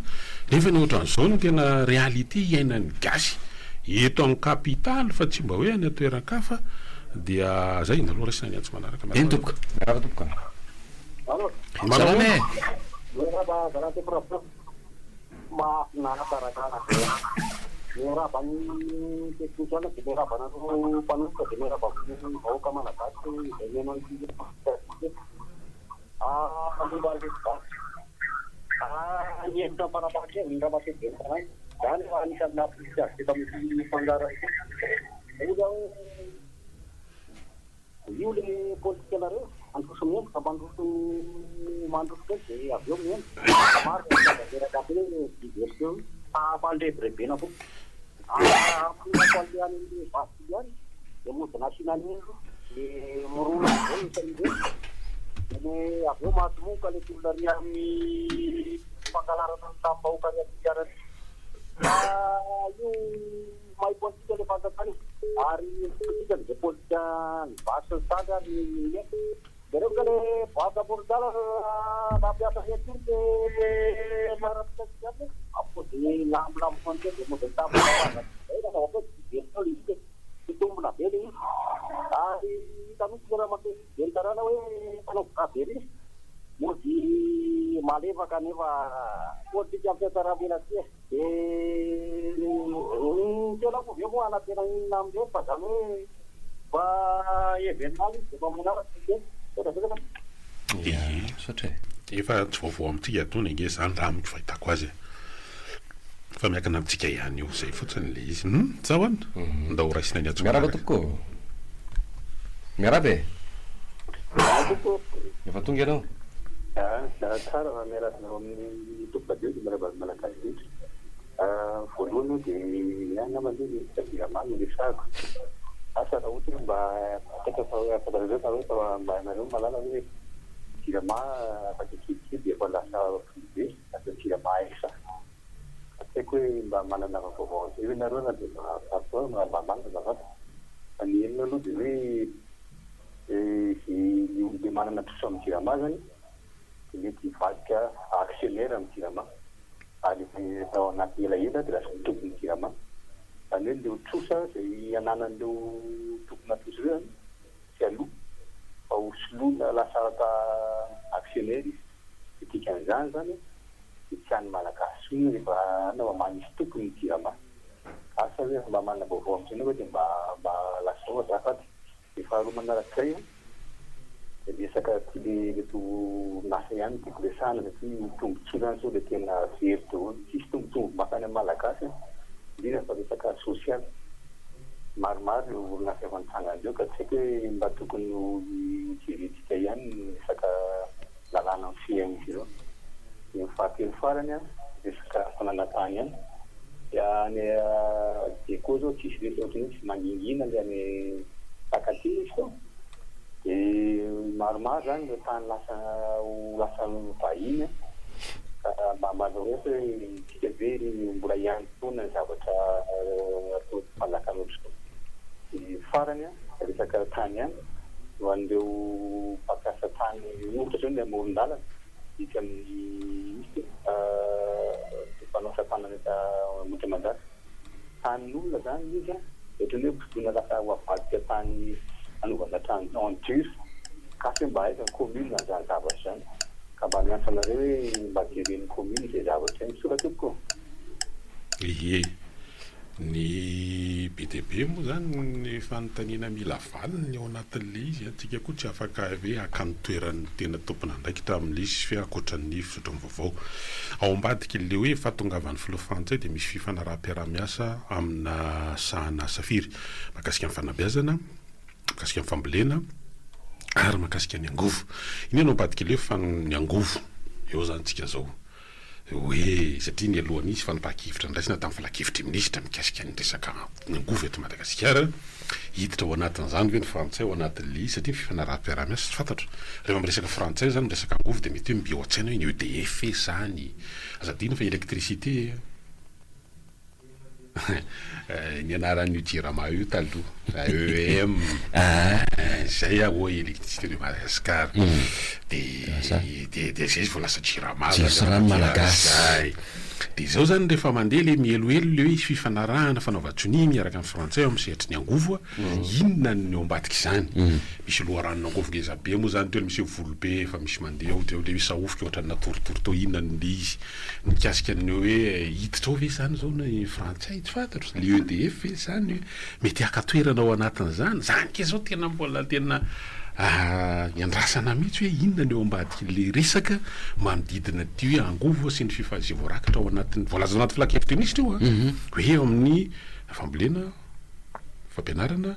nefa ny ohatran'izao no tena réalité iainan'ny gasy eto amin'ny capitale fa tsy mba hoe any an-toeran-kafa dia zay, aleo raisina ny antso manaraka. Eny tompoko. Miarahaba tompoko. Salama e! Miarahaba zalahy Tompoko Rakoto. Mahafinaritra rangahy be a! Miarahaba ny teknisiana dia miarahaba anareo mpanolotra dia miarahaba ny vahoaka malagasy izay mihaino an'ity podcast ity. Momba an'ilay mpivarotra, ny hevitra mpanapahakeviny Ramatoa Ben'ny Tanàna, izany efa anisan'ny nampirisika azy teto amin'ity fandaharana ity. Mbola ho. Io le politique nareo, handroso miendrika, mandroso mandroso kely de avy eo miendrika, maro ny milaza reraka be diversion io, fa ampandrebirebena koa. Ampinako anle any amle vato ihany de mody nasiana an'iny aloha de mirona amizao ny isan'ireny de le avy eo maty moka le tolona ry amin'ny fangalarana ny tanim-bahoaka ry Toliara ry fa io Mahay politika le fanjakana e! Ary politika de politika ny basy sy ny tandry ary ny mety. Jereo ka le boite amoron-dalana nampiasa ny aty le miaramila sy ny Ampody lambolambo foana teo de mody nitapy zay raha ohatra hoe tsy very teo le izy e! Mitombina be le izy. Ary hita mihitsy le ramatoa ben'ny tanàna hoe mpanao braderie. Mody malefaka nefa politika fiatsaram-belatsihy e! Dia ny tenako ve moa hanantena inona amin'ireny fa izany hoe mba heverina any izy dia mba manaraka ny teny. Misaotra betsaka. Ie, misaotra e. Efa tsy vaovao amintsika itony ange izany raha amiko fahitako azy e. Fa miankina amintsika ihany io, izay fotsiny ilay izy. Hum, zao an! Ndao ho raisina ny antso Miarahaba manaraka. tompoko ô. Miarahaba e. Miarahaba tompoko. Efa tonga ianao? Aa tsara raha miarahaba anareo amin'ny tompoko radio dia miarahaba ny Malagasy rehetra. Voalohany aloha dia ny ahy angamba aloha ny hevitra Jirama no resahako. Asa raha ohatra hoe mba fantatra fa fantatrareo fa hoe fa mba ianareo mahalala hoe Jirama afaka kelikely dia efa lasa privé, lasa Jirama SA. Fa tsy haiko hoe mba manana vaovao an'izay ve nareo na dia mba fantatrao raha mba marina azafady. Fa ny henonao aloha dia hoe Izay olona manana trosa amin'ny Jirama izany dia mety hivadika actionnaire amin'ny Jirama ary rehefa ao anatin'ny elaela dia lasa tompon'ny Jirama. Izany hoe ireo trosa izay ananan'ireo tompona trosa ireo izany. soloina lasa actionnaire izy. Ny dikan'izany izany dia tsy an'ny Malagasy intsony rehefa any mba manisy tompony ny Jirama. Asa hoe raha mba manana vaovao amin'izay nareo dia mba mba lazao azafady. Ny faharoa manarak'izay an, dia resaka ity le ireto orinasa ihany no tiako resahana satria ny tombotsoa izany sao dia tena very daholo. Tsisy tombotsoa mankany amin'ny Malagasy an, indrindra fa resaka sosialy. Maromaro ireo orinasa efa nitsangana ireo ka tsy haiko hoe mba tokony ho jerentsika ihany ny resaka lalàna mifehy an'izy ireo. Dia ny fahatelo farany an, resaka fananantany ihany. Dia any Diego zao tsisy resaka ohatran'io tsy mangingina le any Sakatia izy tao. Dia maromaro zany ireo tany lasa ho lasan'ny vahiny an. Ka mba manorohevitra hoe isika ve mbola hiandry foana ny zavatra ataon'ny fanjakana ohatr'izao. Dia farany an, resaka tany ihany, ho an'ireo mpampiasa tany ohatra zao ny amoron-dalana. Etsy amin'ny misy mpanao asa tanana eto Ambohitrimanjaka. Tanin'olona izany ilay izy an, ohatran'ny hoe bodoina lasa ho avadika tany hanaovana trano en dur. Ka asa hoe mba aiza ny commune an'izany zavatra izany. Ka mba miantso anareo hoe mba jeren'ny commune izay zavatra izay. Misaotra tompoko ô. Ie. Ny be dia be moa izany ny fanontaniana mila valiny ao anatin'ilay izy an, tsika koa tsy afaka hoe haka ny toeran'ny tena tompon'andraikitra amin'ilay izy fe ankoatra ny fizotran'ny vaovao. Ao ambadik'ilay hoe fahatongavan'ny filoha frantsay dia misy fifanaraham-piaraha-miasa amina sahan'asa firy mahakasika ny fanabeazana, mahakasika ny fambolena ary mahakasika ny angovo. Inona no ambadik'ilay hoe ny angovo? Eo izany tsika izao. Hoe satria nialoha nisy fanapahan-kevitra noraisina tamin'ny filankevitry ny minisitra mikasika ny resaka ny angovo eto Madagasikara, hiditra ao anatin'izany ve ny frantsay ao anatin'ilay izy satria ny fifanaraham-piaraha-miasa tsy fantatro. Rehefa miresaka frantsay izany miresaka angovo dia mety hoe mby ao an-tsaina hoe ny EDF izany, aza adino fa électricité. Ny anaran'io Jirama io taloha, EEM, zay aho hoy Electricité de Madagascar, de de de zay izy vao lasa Jirama Jiro sy rano malagasy. Zay. De zao zany rehefa mandeha le mihelohelo le hoe hisy fifanarahana fanaovan-tsonia miaraka amin'ny frantsay ao amin'ny sehatry ny angovo a, inona no eo ambadik'izany? Misy loharanon'angovo ngeza be moa zany teo le misy hoe Volobe efa misy mandeha ao, de le hoe Sahofika ohatran'ny natoritory teo, inona no le izy? Mikasika ny hoe hiditra ao ve izany izao ny frantsay tsy fantatro, le EDF ve izany mety haka toerana ao anatin'izany, izany kay izao tena mbola tena iandrasana mihitsy hoe inona ny eo ambadik'le resaka manodidina ity hoe angovo sy ny fifa izay voarakitra ao anatin'ny voalaza ao anaty filankevitry ny minisitra io an, hoe eo amin'ny fambolena, fampianarana.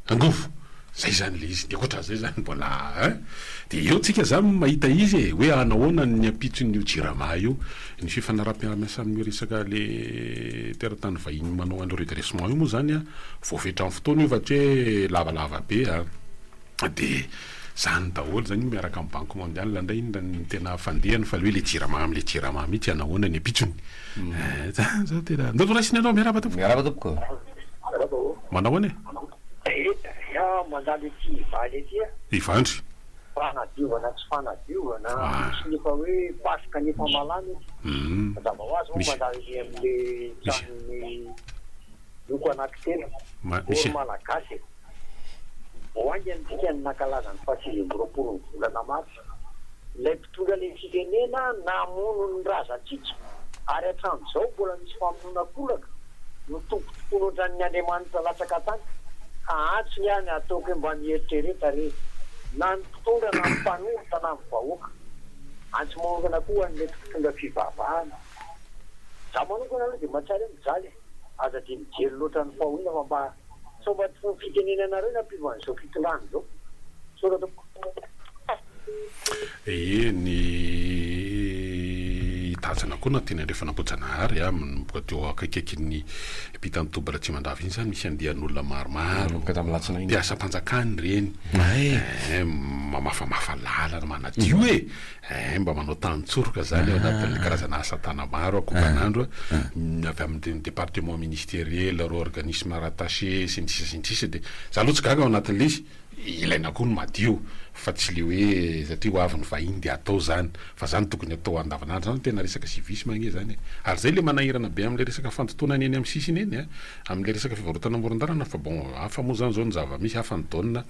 Angovo! Zay zany le izy, de ankoatran'izay zany mbola hein! De eo tsika zany mahita izy e, hoe anahoana ny ampitson'io jirama io, ny fifanaraham-piarahamiasa amin'io resaka le teratany vahiny manao an'io redressement io moa zany an, voafetra amin'ny fotoana io fa tsy hoe lavalava be an, de zany daholo zany io miaraka amin'ny banque mondiale ndray inona ny tena fandehany fa le hoe le jirama amle jirama mihitsy anahoana ny ampitsony, eh zany zao tena, ndao raisina aloha, miarahaba tompoko. Miarahaba tompoko. Miarahaba ô. Manao ahoana e? Eh, aho mandalo ety Ivaly ety a. Ivandry. Fanadiovana tsy fanadiovana, misy ny efa hoe paso kanefa malama izy. Mazava ho azy moa mandalo eny amin'le tranon'ny loko anankitelo. Ô ry Malagasy e! Vao haingana isika no nankalaza ny faha 29 ny volana marsa. Ilay mpitondra ilay firenena namono ny razantsika ary hatramin'izao mbola misy famonoana kolaka no tompotompoina ohatran'ny andriamanitra latsaka an-tany ka antso ny ahy ny ataoko hoe mba mieritrereta re na ny mpitondra na ny mpanohitra na ny vahoaka. Antso manokana koa ho an'ny mety mpitondra fivavahana. Za manokana aloha dia mahatsiaro hoe mijaly e! Aza dia mijery loatra ny fahoriana fa mba sao mba tsy ny fitenenanareo no hampiova an'izao fitondrana izao. Misaotra tompoko. Ee, ny tanjona koa na teny Andrefan'Ambohijanahary a, manomboka teo akaikaikin'ny ampitan'ny toby Ratsimandrava iny izany misy andian'olona maromaro, mpiasam-panjakana ireny, eh, mamafamafa lalana, manadio e, eh, mba manao tantsoroka izany ao anatin'ny karazana asa tana-maro ankokan'andro, avy amin'ny département ministériel, ireo organisme rattaché, sy ny sisa sy ny sisa, dia za aloha tsy gaga ao anatin'ilay izy. Ilaina koa ny madio. Fa tsy le hoe satria ho avy ny vahiny de atao zany, fa zany tokony atao andavanandro, zany tena resaka civisme ange zany e! Ary zay le manahirana be amle resaka fandotoana ny eny am sisiny eny a, amle resaka fivarotana amoron-dalana fa bon hafa moa zany zao ny zava-misy, hafa ny donne,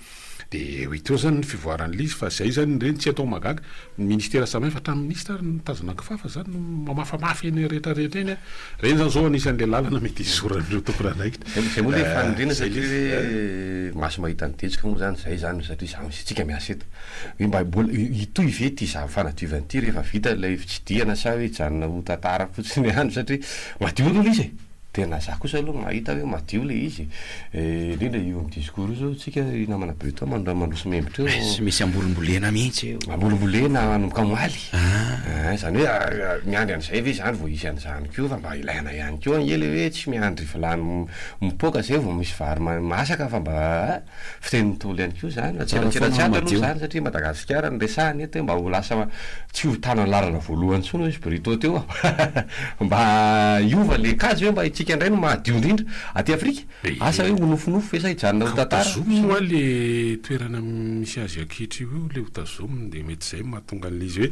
de ho hita eo zany ny fivoaran'le izy fa zay zany ireny tsy atao mahagaga, ny ministera samihafa hatramin'ny minisitra ary mitazona kifafa zany no mamafamafy eny rehetra rehetra eny a, reny zany zao anisan'le lalana mety hizoran'ireo tompon'andraikitra. Zay moa le faniriana satria hoe maso mahita ny detsika moa zany zay zany satria za misy antsika miasa eto hoe mba mbola hitohy ve ity zava fanadiovana ity rehefa vita ilay fitsidihana sa hoe hijanona ho tantara fotsiny ihany satria madio aloha ilay izy e! Tena za kosa aloha mahita hoe madio le izy e, indrindra io am discours io zao tsika i namana Breton mandroso membotra eo. Tsy misy ambolombolena mihitsy eo. Ambolombolena manomboka omaly. Ah. Zany hoe miandry an'izay ve zany vao hisy an'izany koa fa mba ilaina ihany koa ange le hoe tsy miandry vilany mipoaka zay vao misy vary masaka fa mba Fitenin'ny Ntaolo ihany koa izany, fa Tsara tseratsera foana tsy ato aloha madio. izany satria Madagasikara no resahina eto hoe mba ho lasa tsy ho tana laharana voalohany intsony hoy izy Brito teo mba hiova le kajy hoe mba itsika indray no mahadio indrindra aty Afrika, asa hoe ho nofinofy ve sa hijanona ho Ka ho tantara? tazominy hoa le toerana misy azy ankehitriny io le ho tazominy de mety zay no mahatonga an'le izy hoe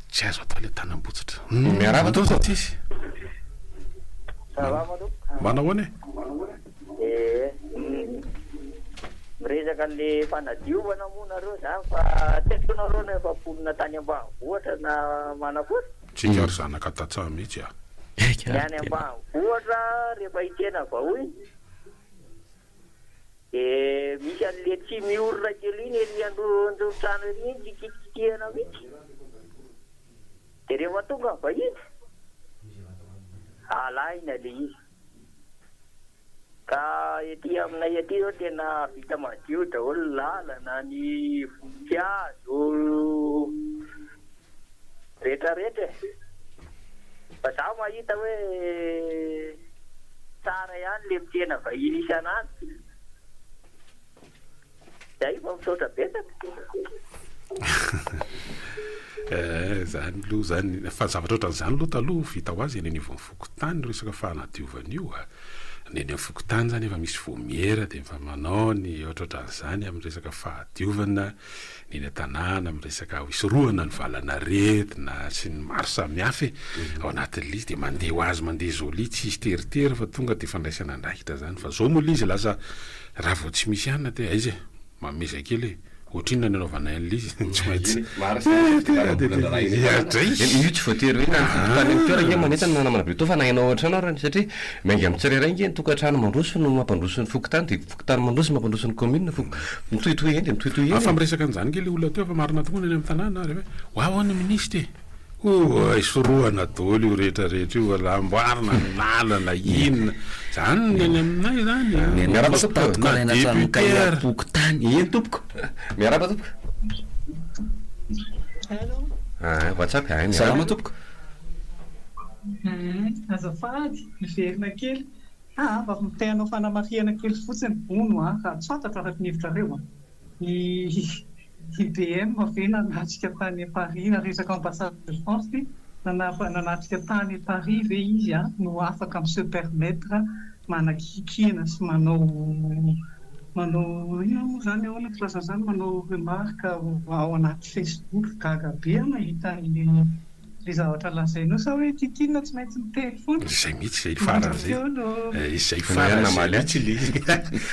tsy azo atao le tanam-botsitra. Miarahaba tompoko. Tsisy. Salama tompoko. Manahoana e? Ee, miresaka an'le fanadiovana moa nareo zany fa tsy haiko nareo na efa mponina tany ambanivohitra na manakory? Tsika ry zanaka tantsaha mihitsy a! Ny any ambanivohitra rehefa hitsena vahoiny de misy an'le tsy miorina kely iny ery andron-trano ery iny tsy kitikitihana mihitsy. De rehefa tonga ny vahiny, alahina le izy. Ka ety aminay aty zao tena vita madio daholo ny lalana, ny voninkazo, rehetra rehetra e. Fa za mahita hoe tsara ihany le mitsena vahiny isan'andro. Zay vao misaotra betsaka. Eh, zany aloha zany, fa zavatra ohatran'izany aloha taloha vita ho azy eny anivon'ny fokontany io resaka fanadiovana io a. Ny eny amin'ny fokontany zany efa misy vaomiera dia efa manao ny ohatrohatran'izany amin'ny resaka fahadiovana, ny eny an-tanàna amin'ny resaka hisorohana ny valan'aretina sy ny maro samihafa e. Ao anatin'ilay izy dia mandeha ho azy mandeha joli, tsisy teritery fa tonga dia fandraisana andraikitra zany. Fa zao moa ilay izy lasa Raha vao tsy misy anona dia aiza e? Mameza kely e! Ohatrinona ny anaovanay an'ilay izy? Tsy maintsy. Io tsy voatery hoe na ny fokontany ihany koa ary ange manentana na namana Beto fa na ianao ao an-trano ary satria miainga amin'ny tsirairay ange ny tokantrano mandroso no mampandroso ny fokontany dia fokontany mandroso mampandroso ny commune foko mitohitohy eny dia mitohitohy eny e. Afa miresaka an'izany ange ilay olona teo fa marina tokoa ny any amin'ny tanàna ary hoe ho avy ho'a ny minisitra e! Oay sorohana daholo io rehetra rehetra io raha amboarina ny lalana inona zany ny any aminay zany a. Miarahaba tompoko. Na député ary. Eny tompoko. Miarahaba tompoko. Ah, WhatsApp ah, miarahaba. Salama tompoko. Azafady, miverina kely. Ah, mba te hanao fanamarihana kely fotsiny hono an, raha tsy fantatro araka ny hevitrareo an. Ny IBM ve nanatrika tany Paris, raha resaka ambassade de France ity, nanatrika tany Paris ve izy no afaka mi se permettre manakiakiana sy manao manao inona moa izany, ahoana filazana izany, manao remarque ao anaty Facebook, gaga be aho nahita an'ilay Le zavatra lazainao sa hoe titina tsy maintsy miteny foana? Izay mihitsy, izay faran'izay. Izay faran'izay mihitsy le izy.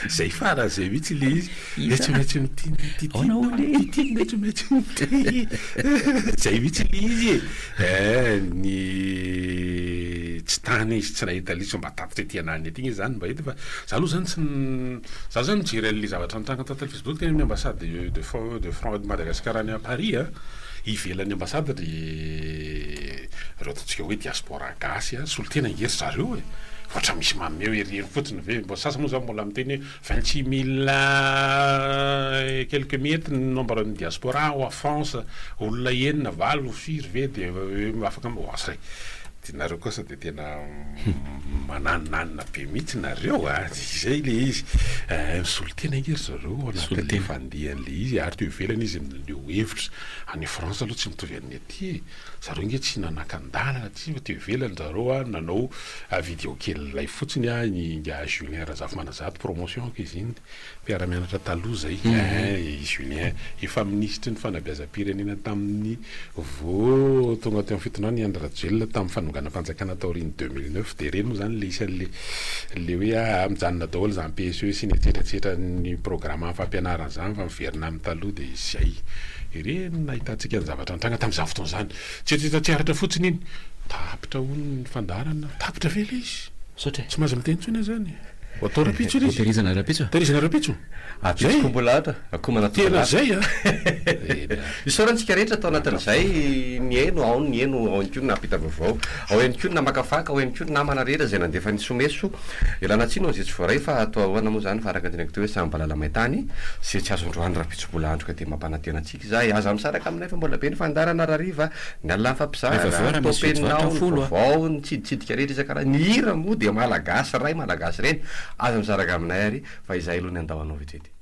Izay faran'izay mihitsy le izy. Hoe tsy maintsy miteny titina, titina tsy maintsy miteny. Izay mihitsy le izy e. Eh, ny tsy tany izy tsy nahita le izy fa mba tatitra ety ananiny ety nge zany mba hita fa za aloha zany tsy za zany nijery an'le zavatra nitranga tato Facebook teny amin'ny ambassade de de de de Madagascar any Paris a. Ivelan'ny ambassade ry ireo ataontsika hoe diaspora gasy a, solontena ange ry zareo e! Ohatra misy mameho ery ery fotsiny ve? Mbo sasany moa zany mbola miteny hoe 26 mille et quelques miettes ny nombre ny diaspora ao à France, olona enina, valo, firy ve de afaka, oa zay. Nareo kosa dia tena mananonanona be mihitsy nareo a! Izay ilay izy. Misolo tena ange ry zareo ao anatin'ilay fandehan'ilay izy ary teo ivelany izy naneho hevitra. Any France aloha tsy mitovy amin'ny aty e! Zareo ange tsy nanakan-dalana tsy fa teo ivelany zareo a nanao video kely lay fotsiny a, i ingahy Julien Razafimananjato promotion-ko izy iny. Mpiara-mianatra taloha izay i Julien. Efa minisitry ny fanabeazam-pirenena tamin'ny vao tonga teo amin'ny fitondrana i Andry Rajoelina tamin'ny fanonganam-panjakana taorian'ny 2009. Dia ireny moa izany ilay isan'ilay ilay hoe ah, mijanona daholo izany PSE sy ny etsetra etsetra ny programan'ny fampianarana izany fa miverina amin'ny taloha dia izay. Ireny no nahitantsika ny zavatra nitranga tamin'izany fotoana izany. Tsy tsy tsy aritra fotsiny iny. Tapitra hono ny fandaharana. Tapitra ve ilay izy? Misaotra e. Tsy mahazo miteny intsony aho izany. Ho atao rahampitso ilay izy. Hotehirizana rahampitso. Hotehirizana rahampitso. Ampitso koa mbola ato. Akoho manatona Tena zay a! Isaorantsika rehetra tao anatin'izay nihaino, ao ny nihaino, ao ihany koa ny nampita vaovao, ao ihany koa ny namakafaka, ao ihany koa ny namana rehetra izay nandefa ny someso. Ialana tsiny ho an'izay tsy voaray fa atao ahoana moa izany fa araka ny teneniko teo hoe samy valala main-tany, izay tsy azo androany rahampitso mbola andro ka dia mampanantena antsika izahay. Aza misaraka aminay fa mbola be ny fandaharana rahariva, ny alina Rehefa avy eo mifampizara, raha ny misy top vidy enina varotra ao, ny folo a. vaovao, ny tsiditsidika rehetra isan-karazany, ny hira moa dia malagasy ray malagasy reny. Aza misaraka aminay ary fa izahay aloha ny handao anao vetivety.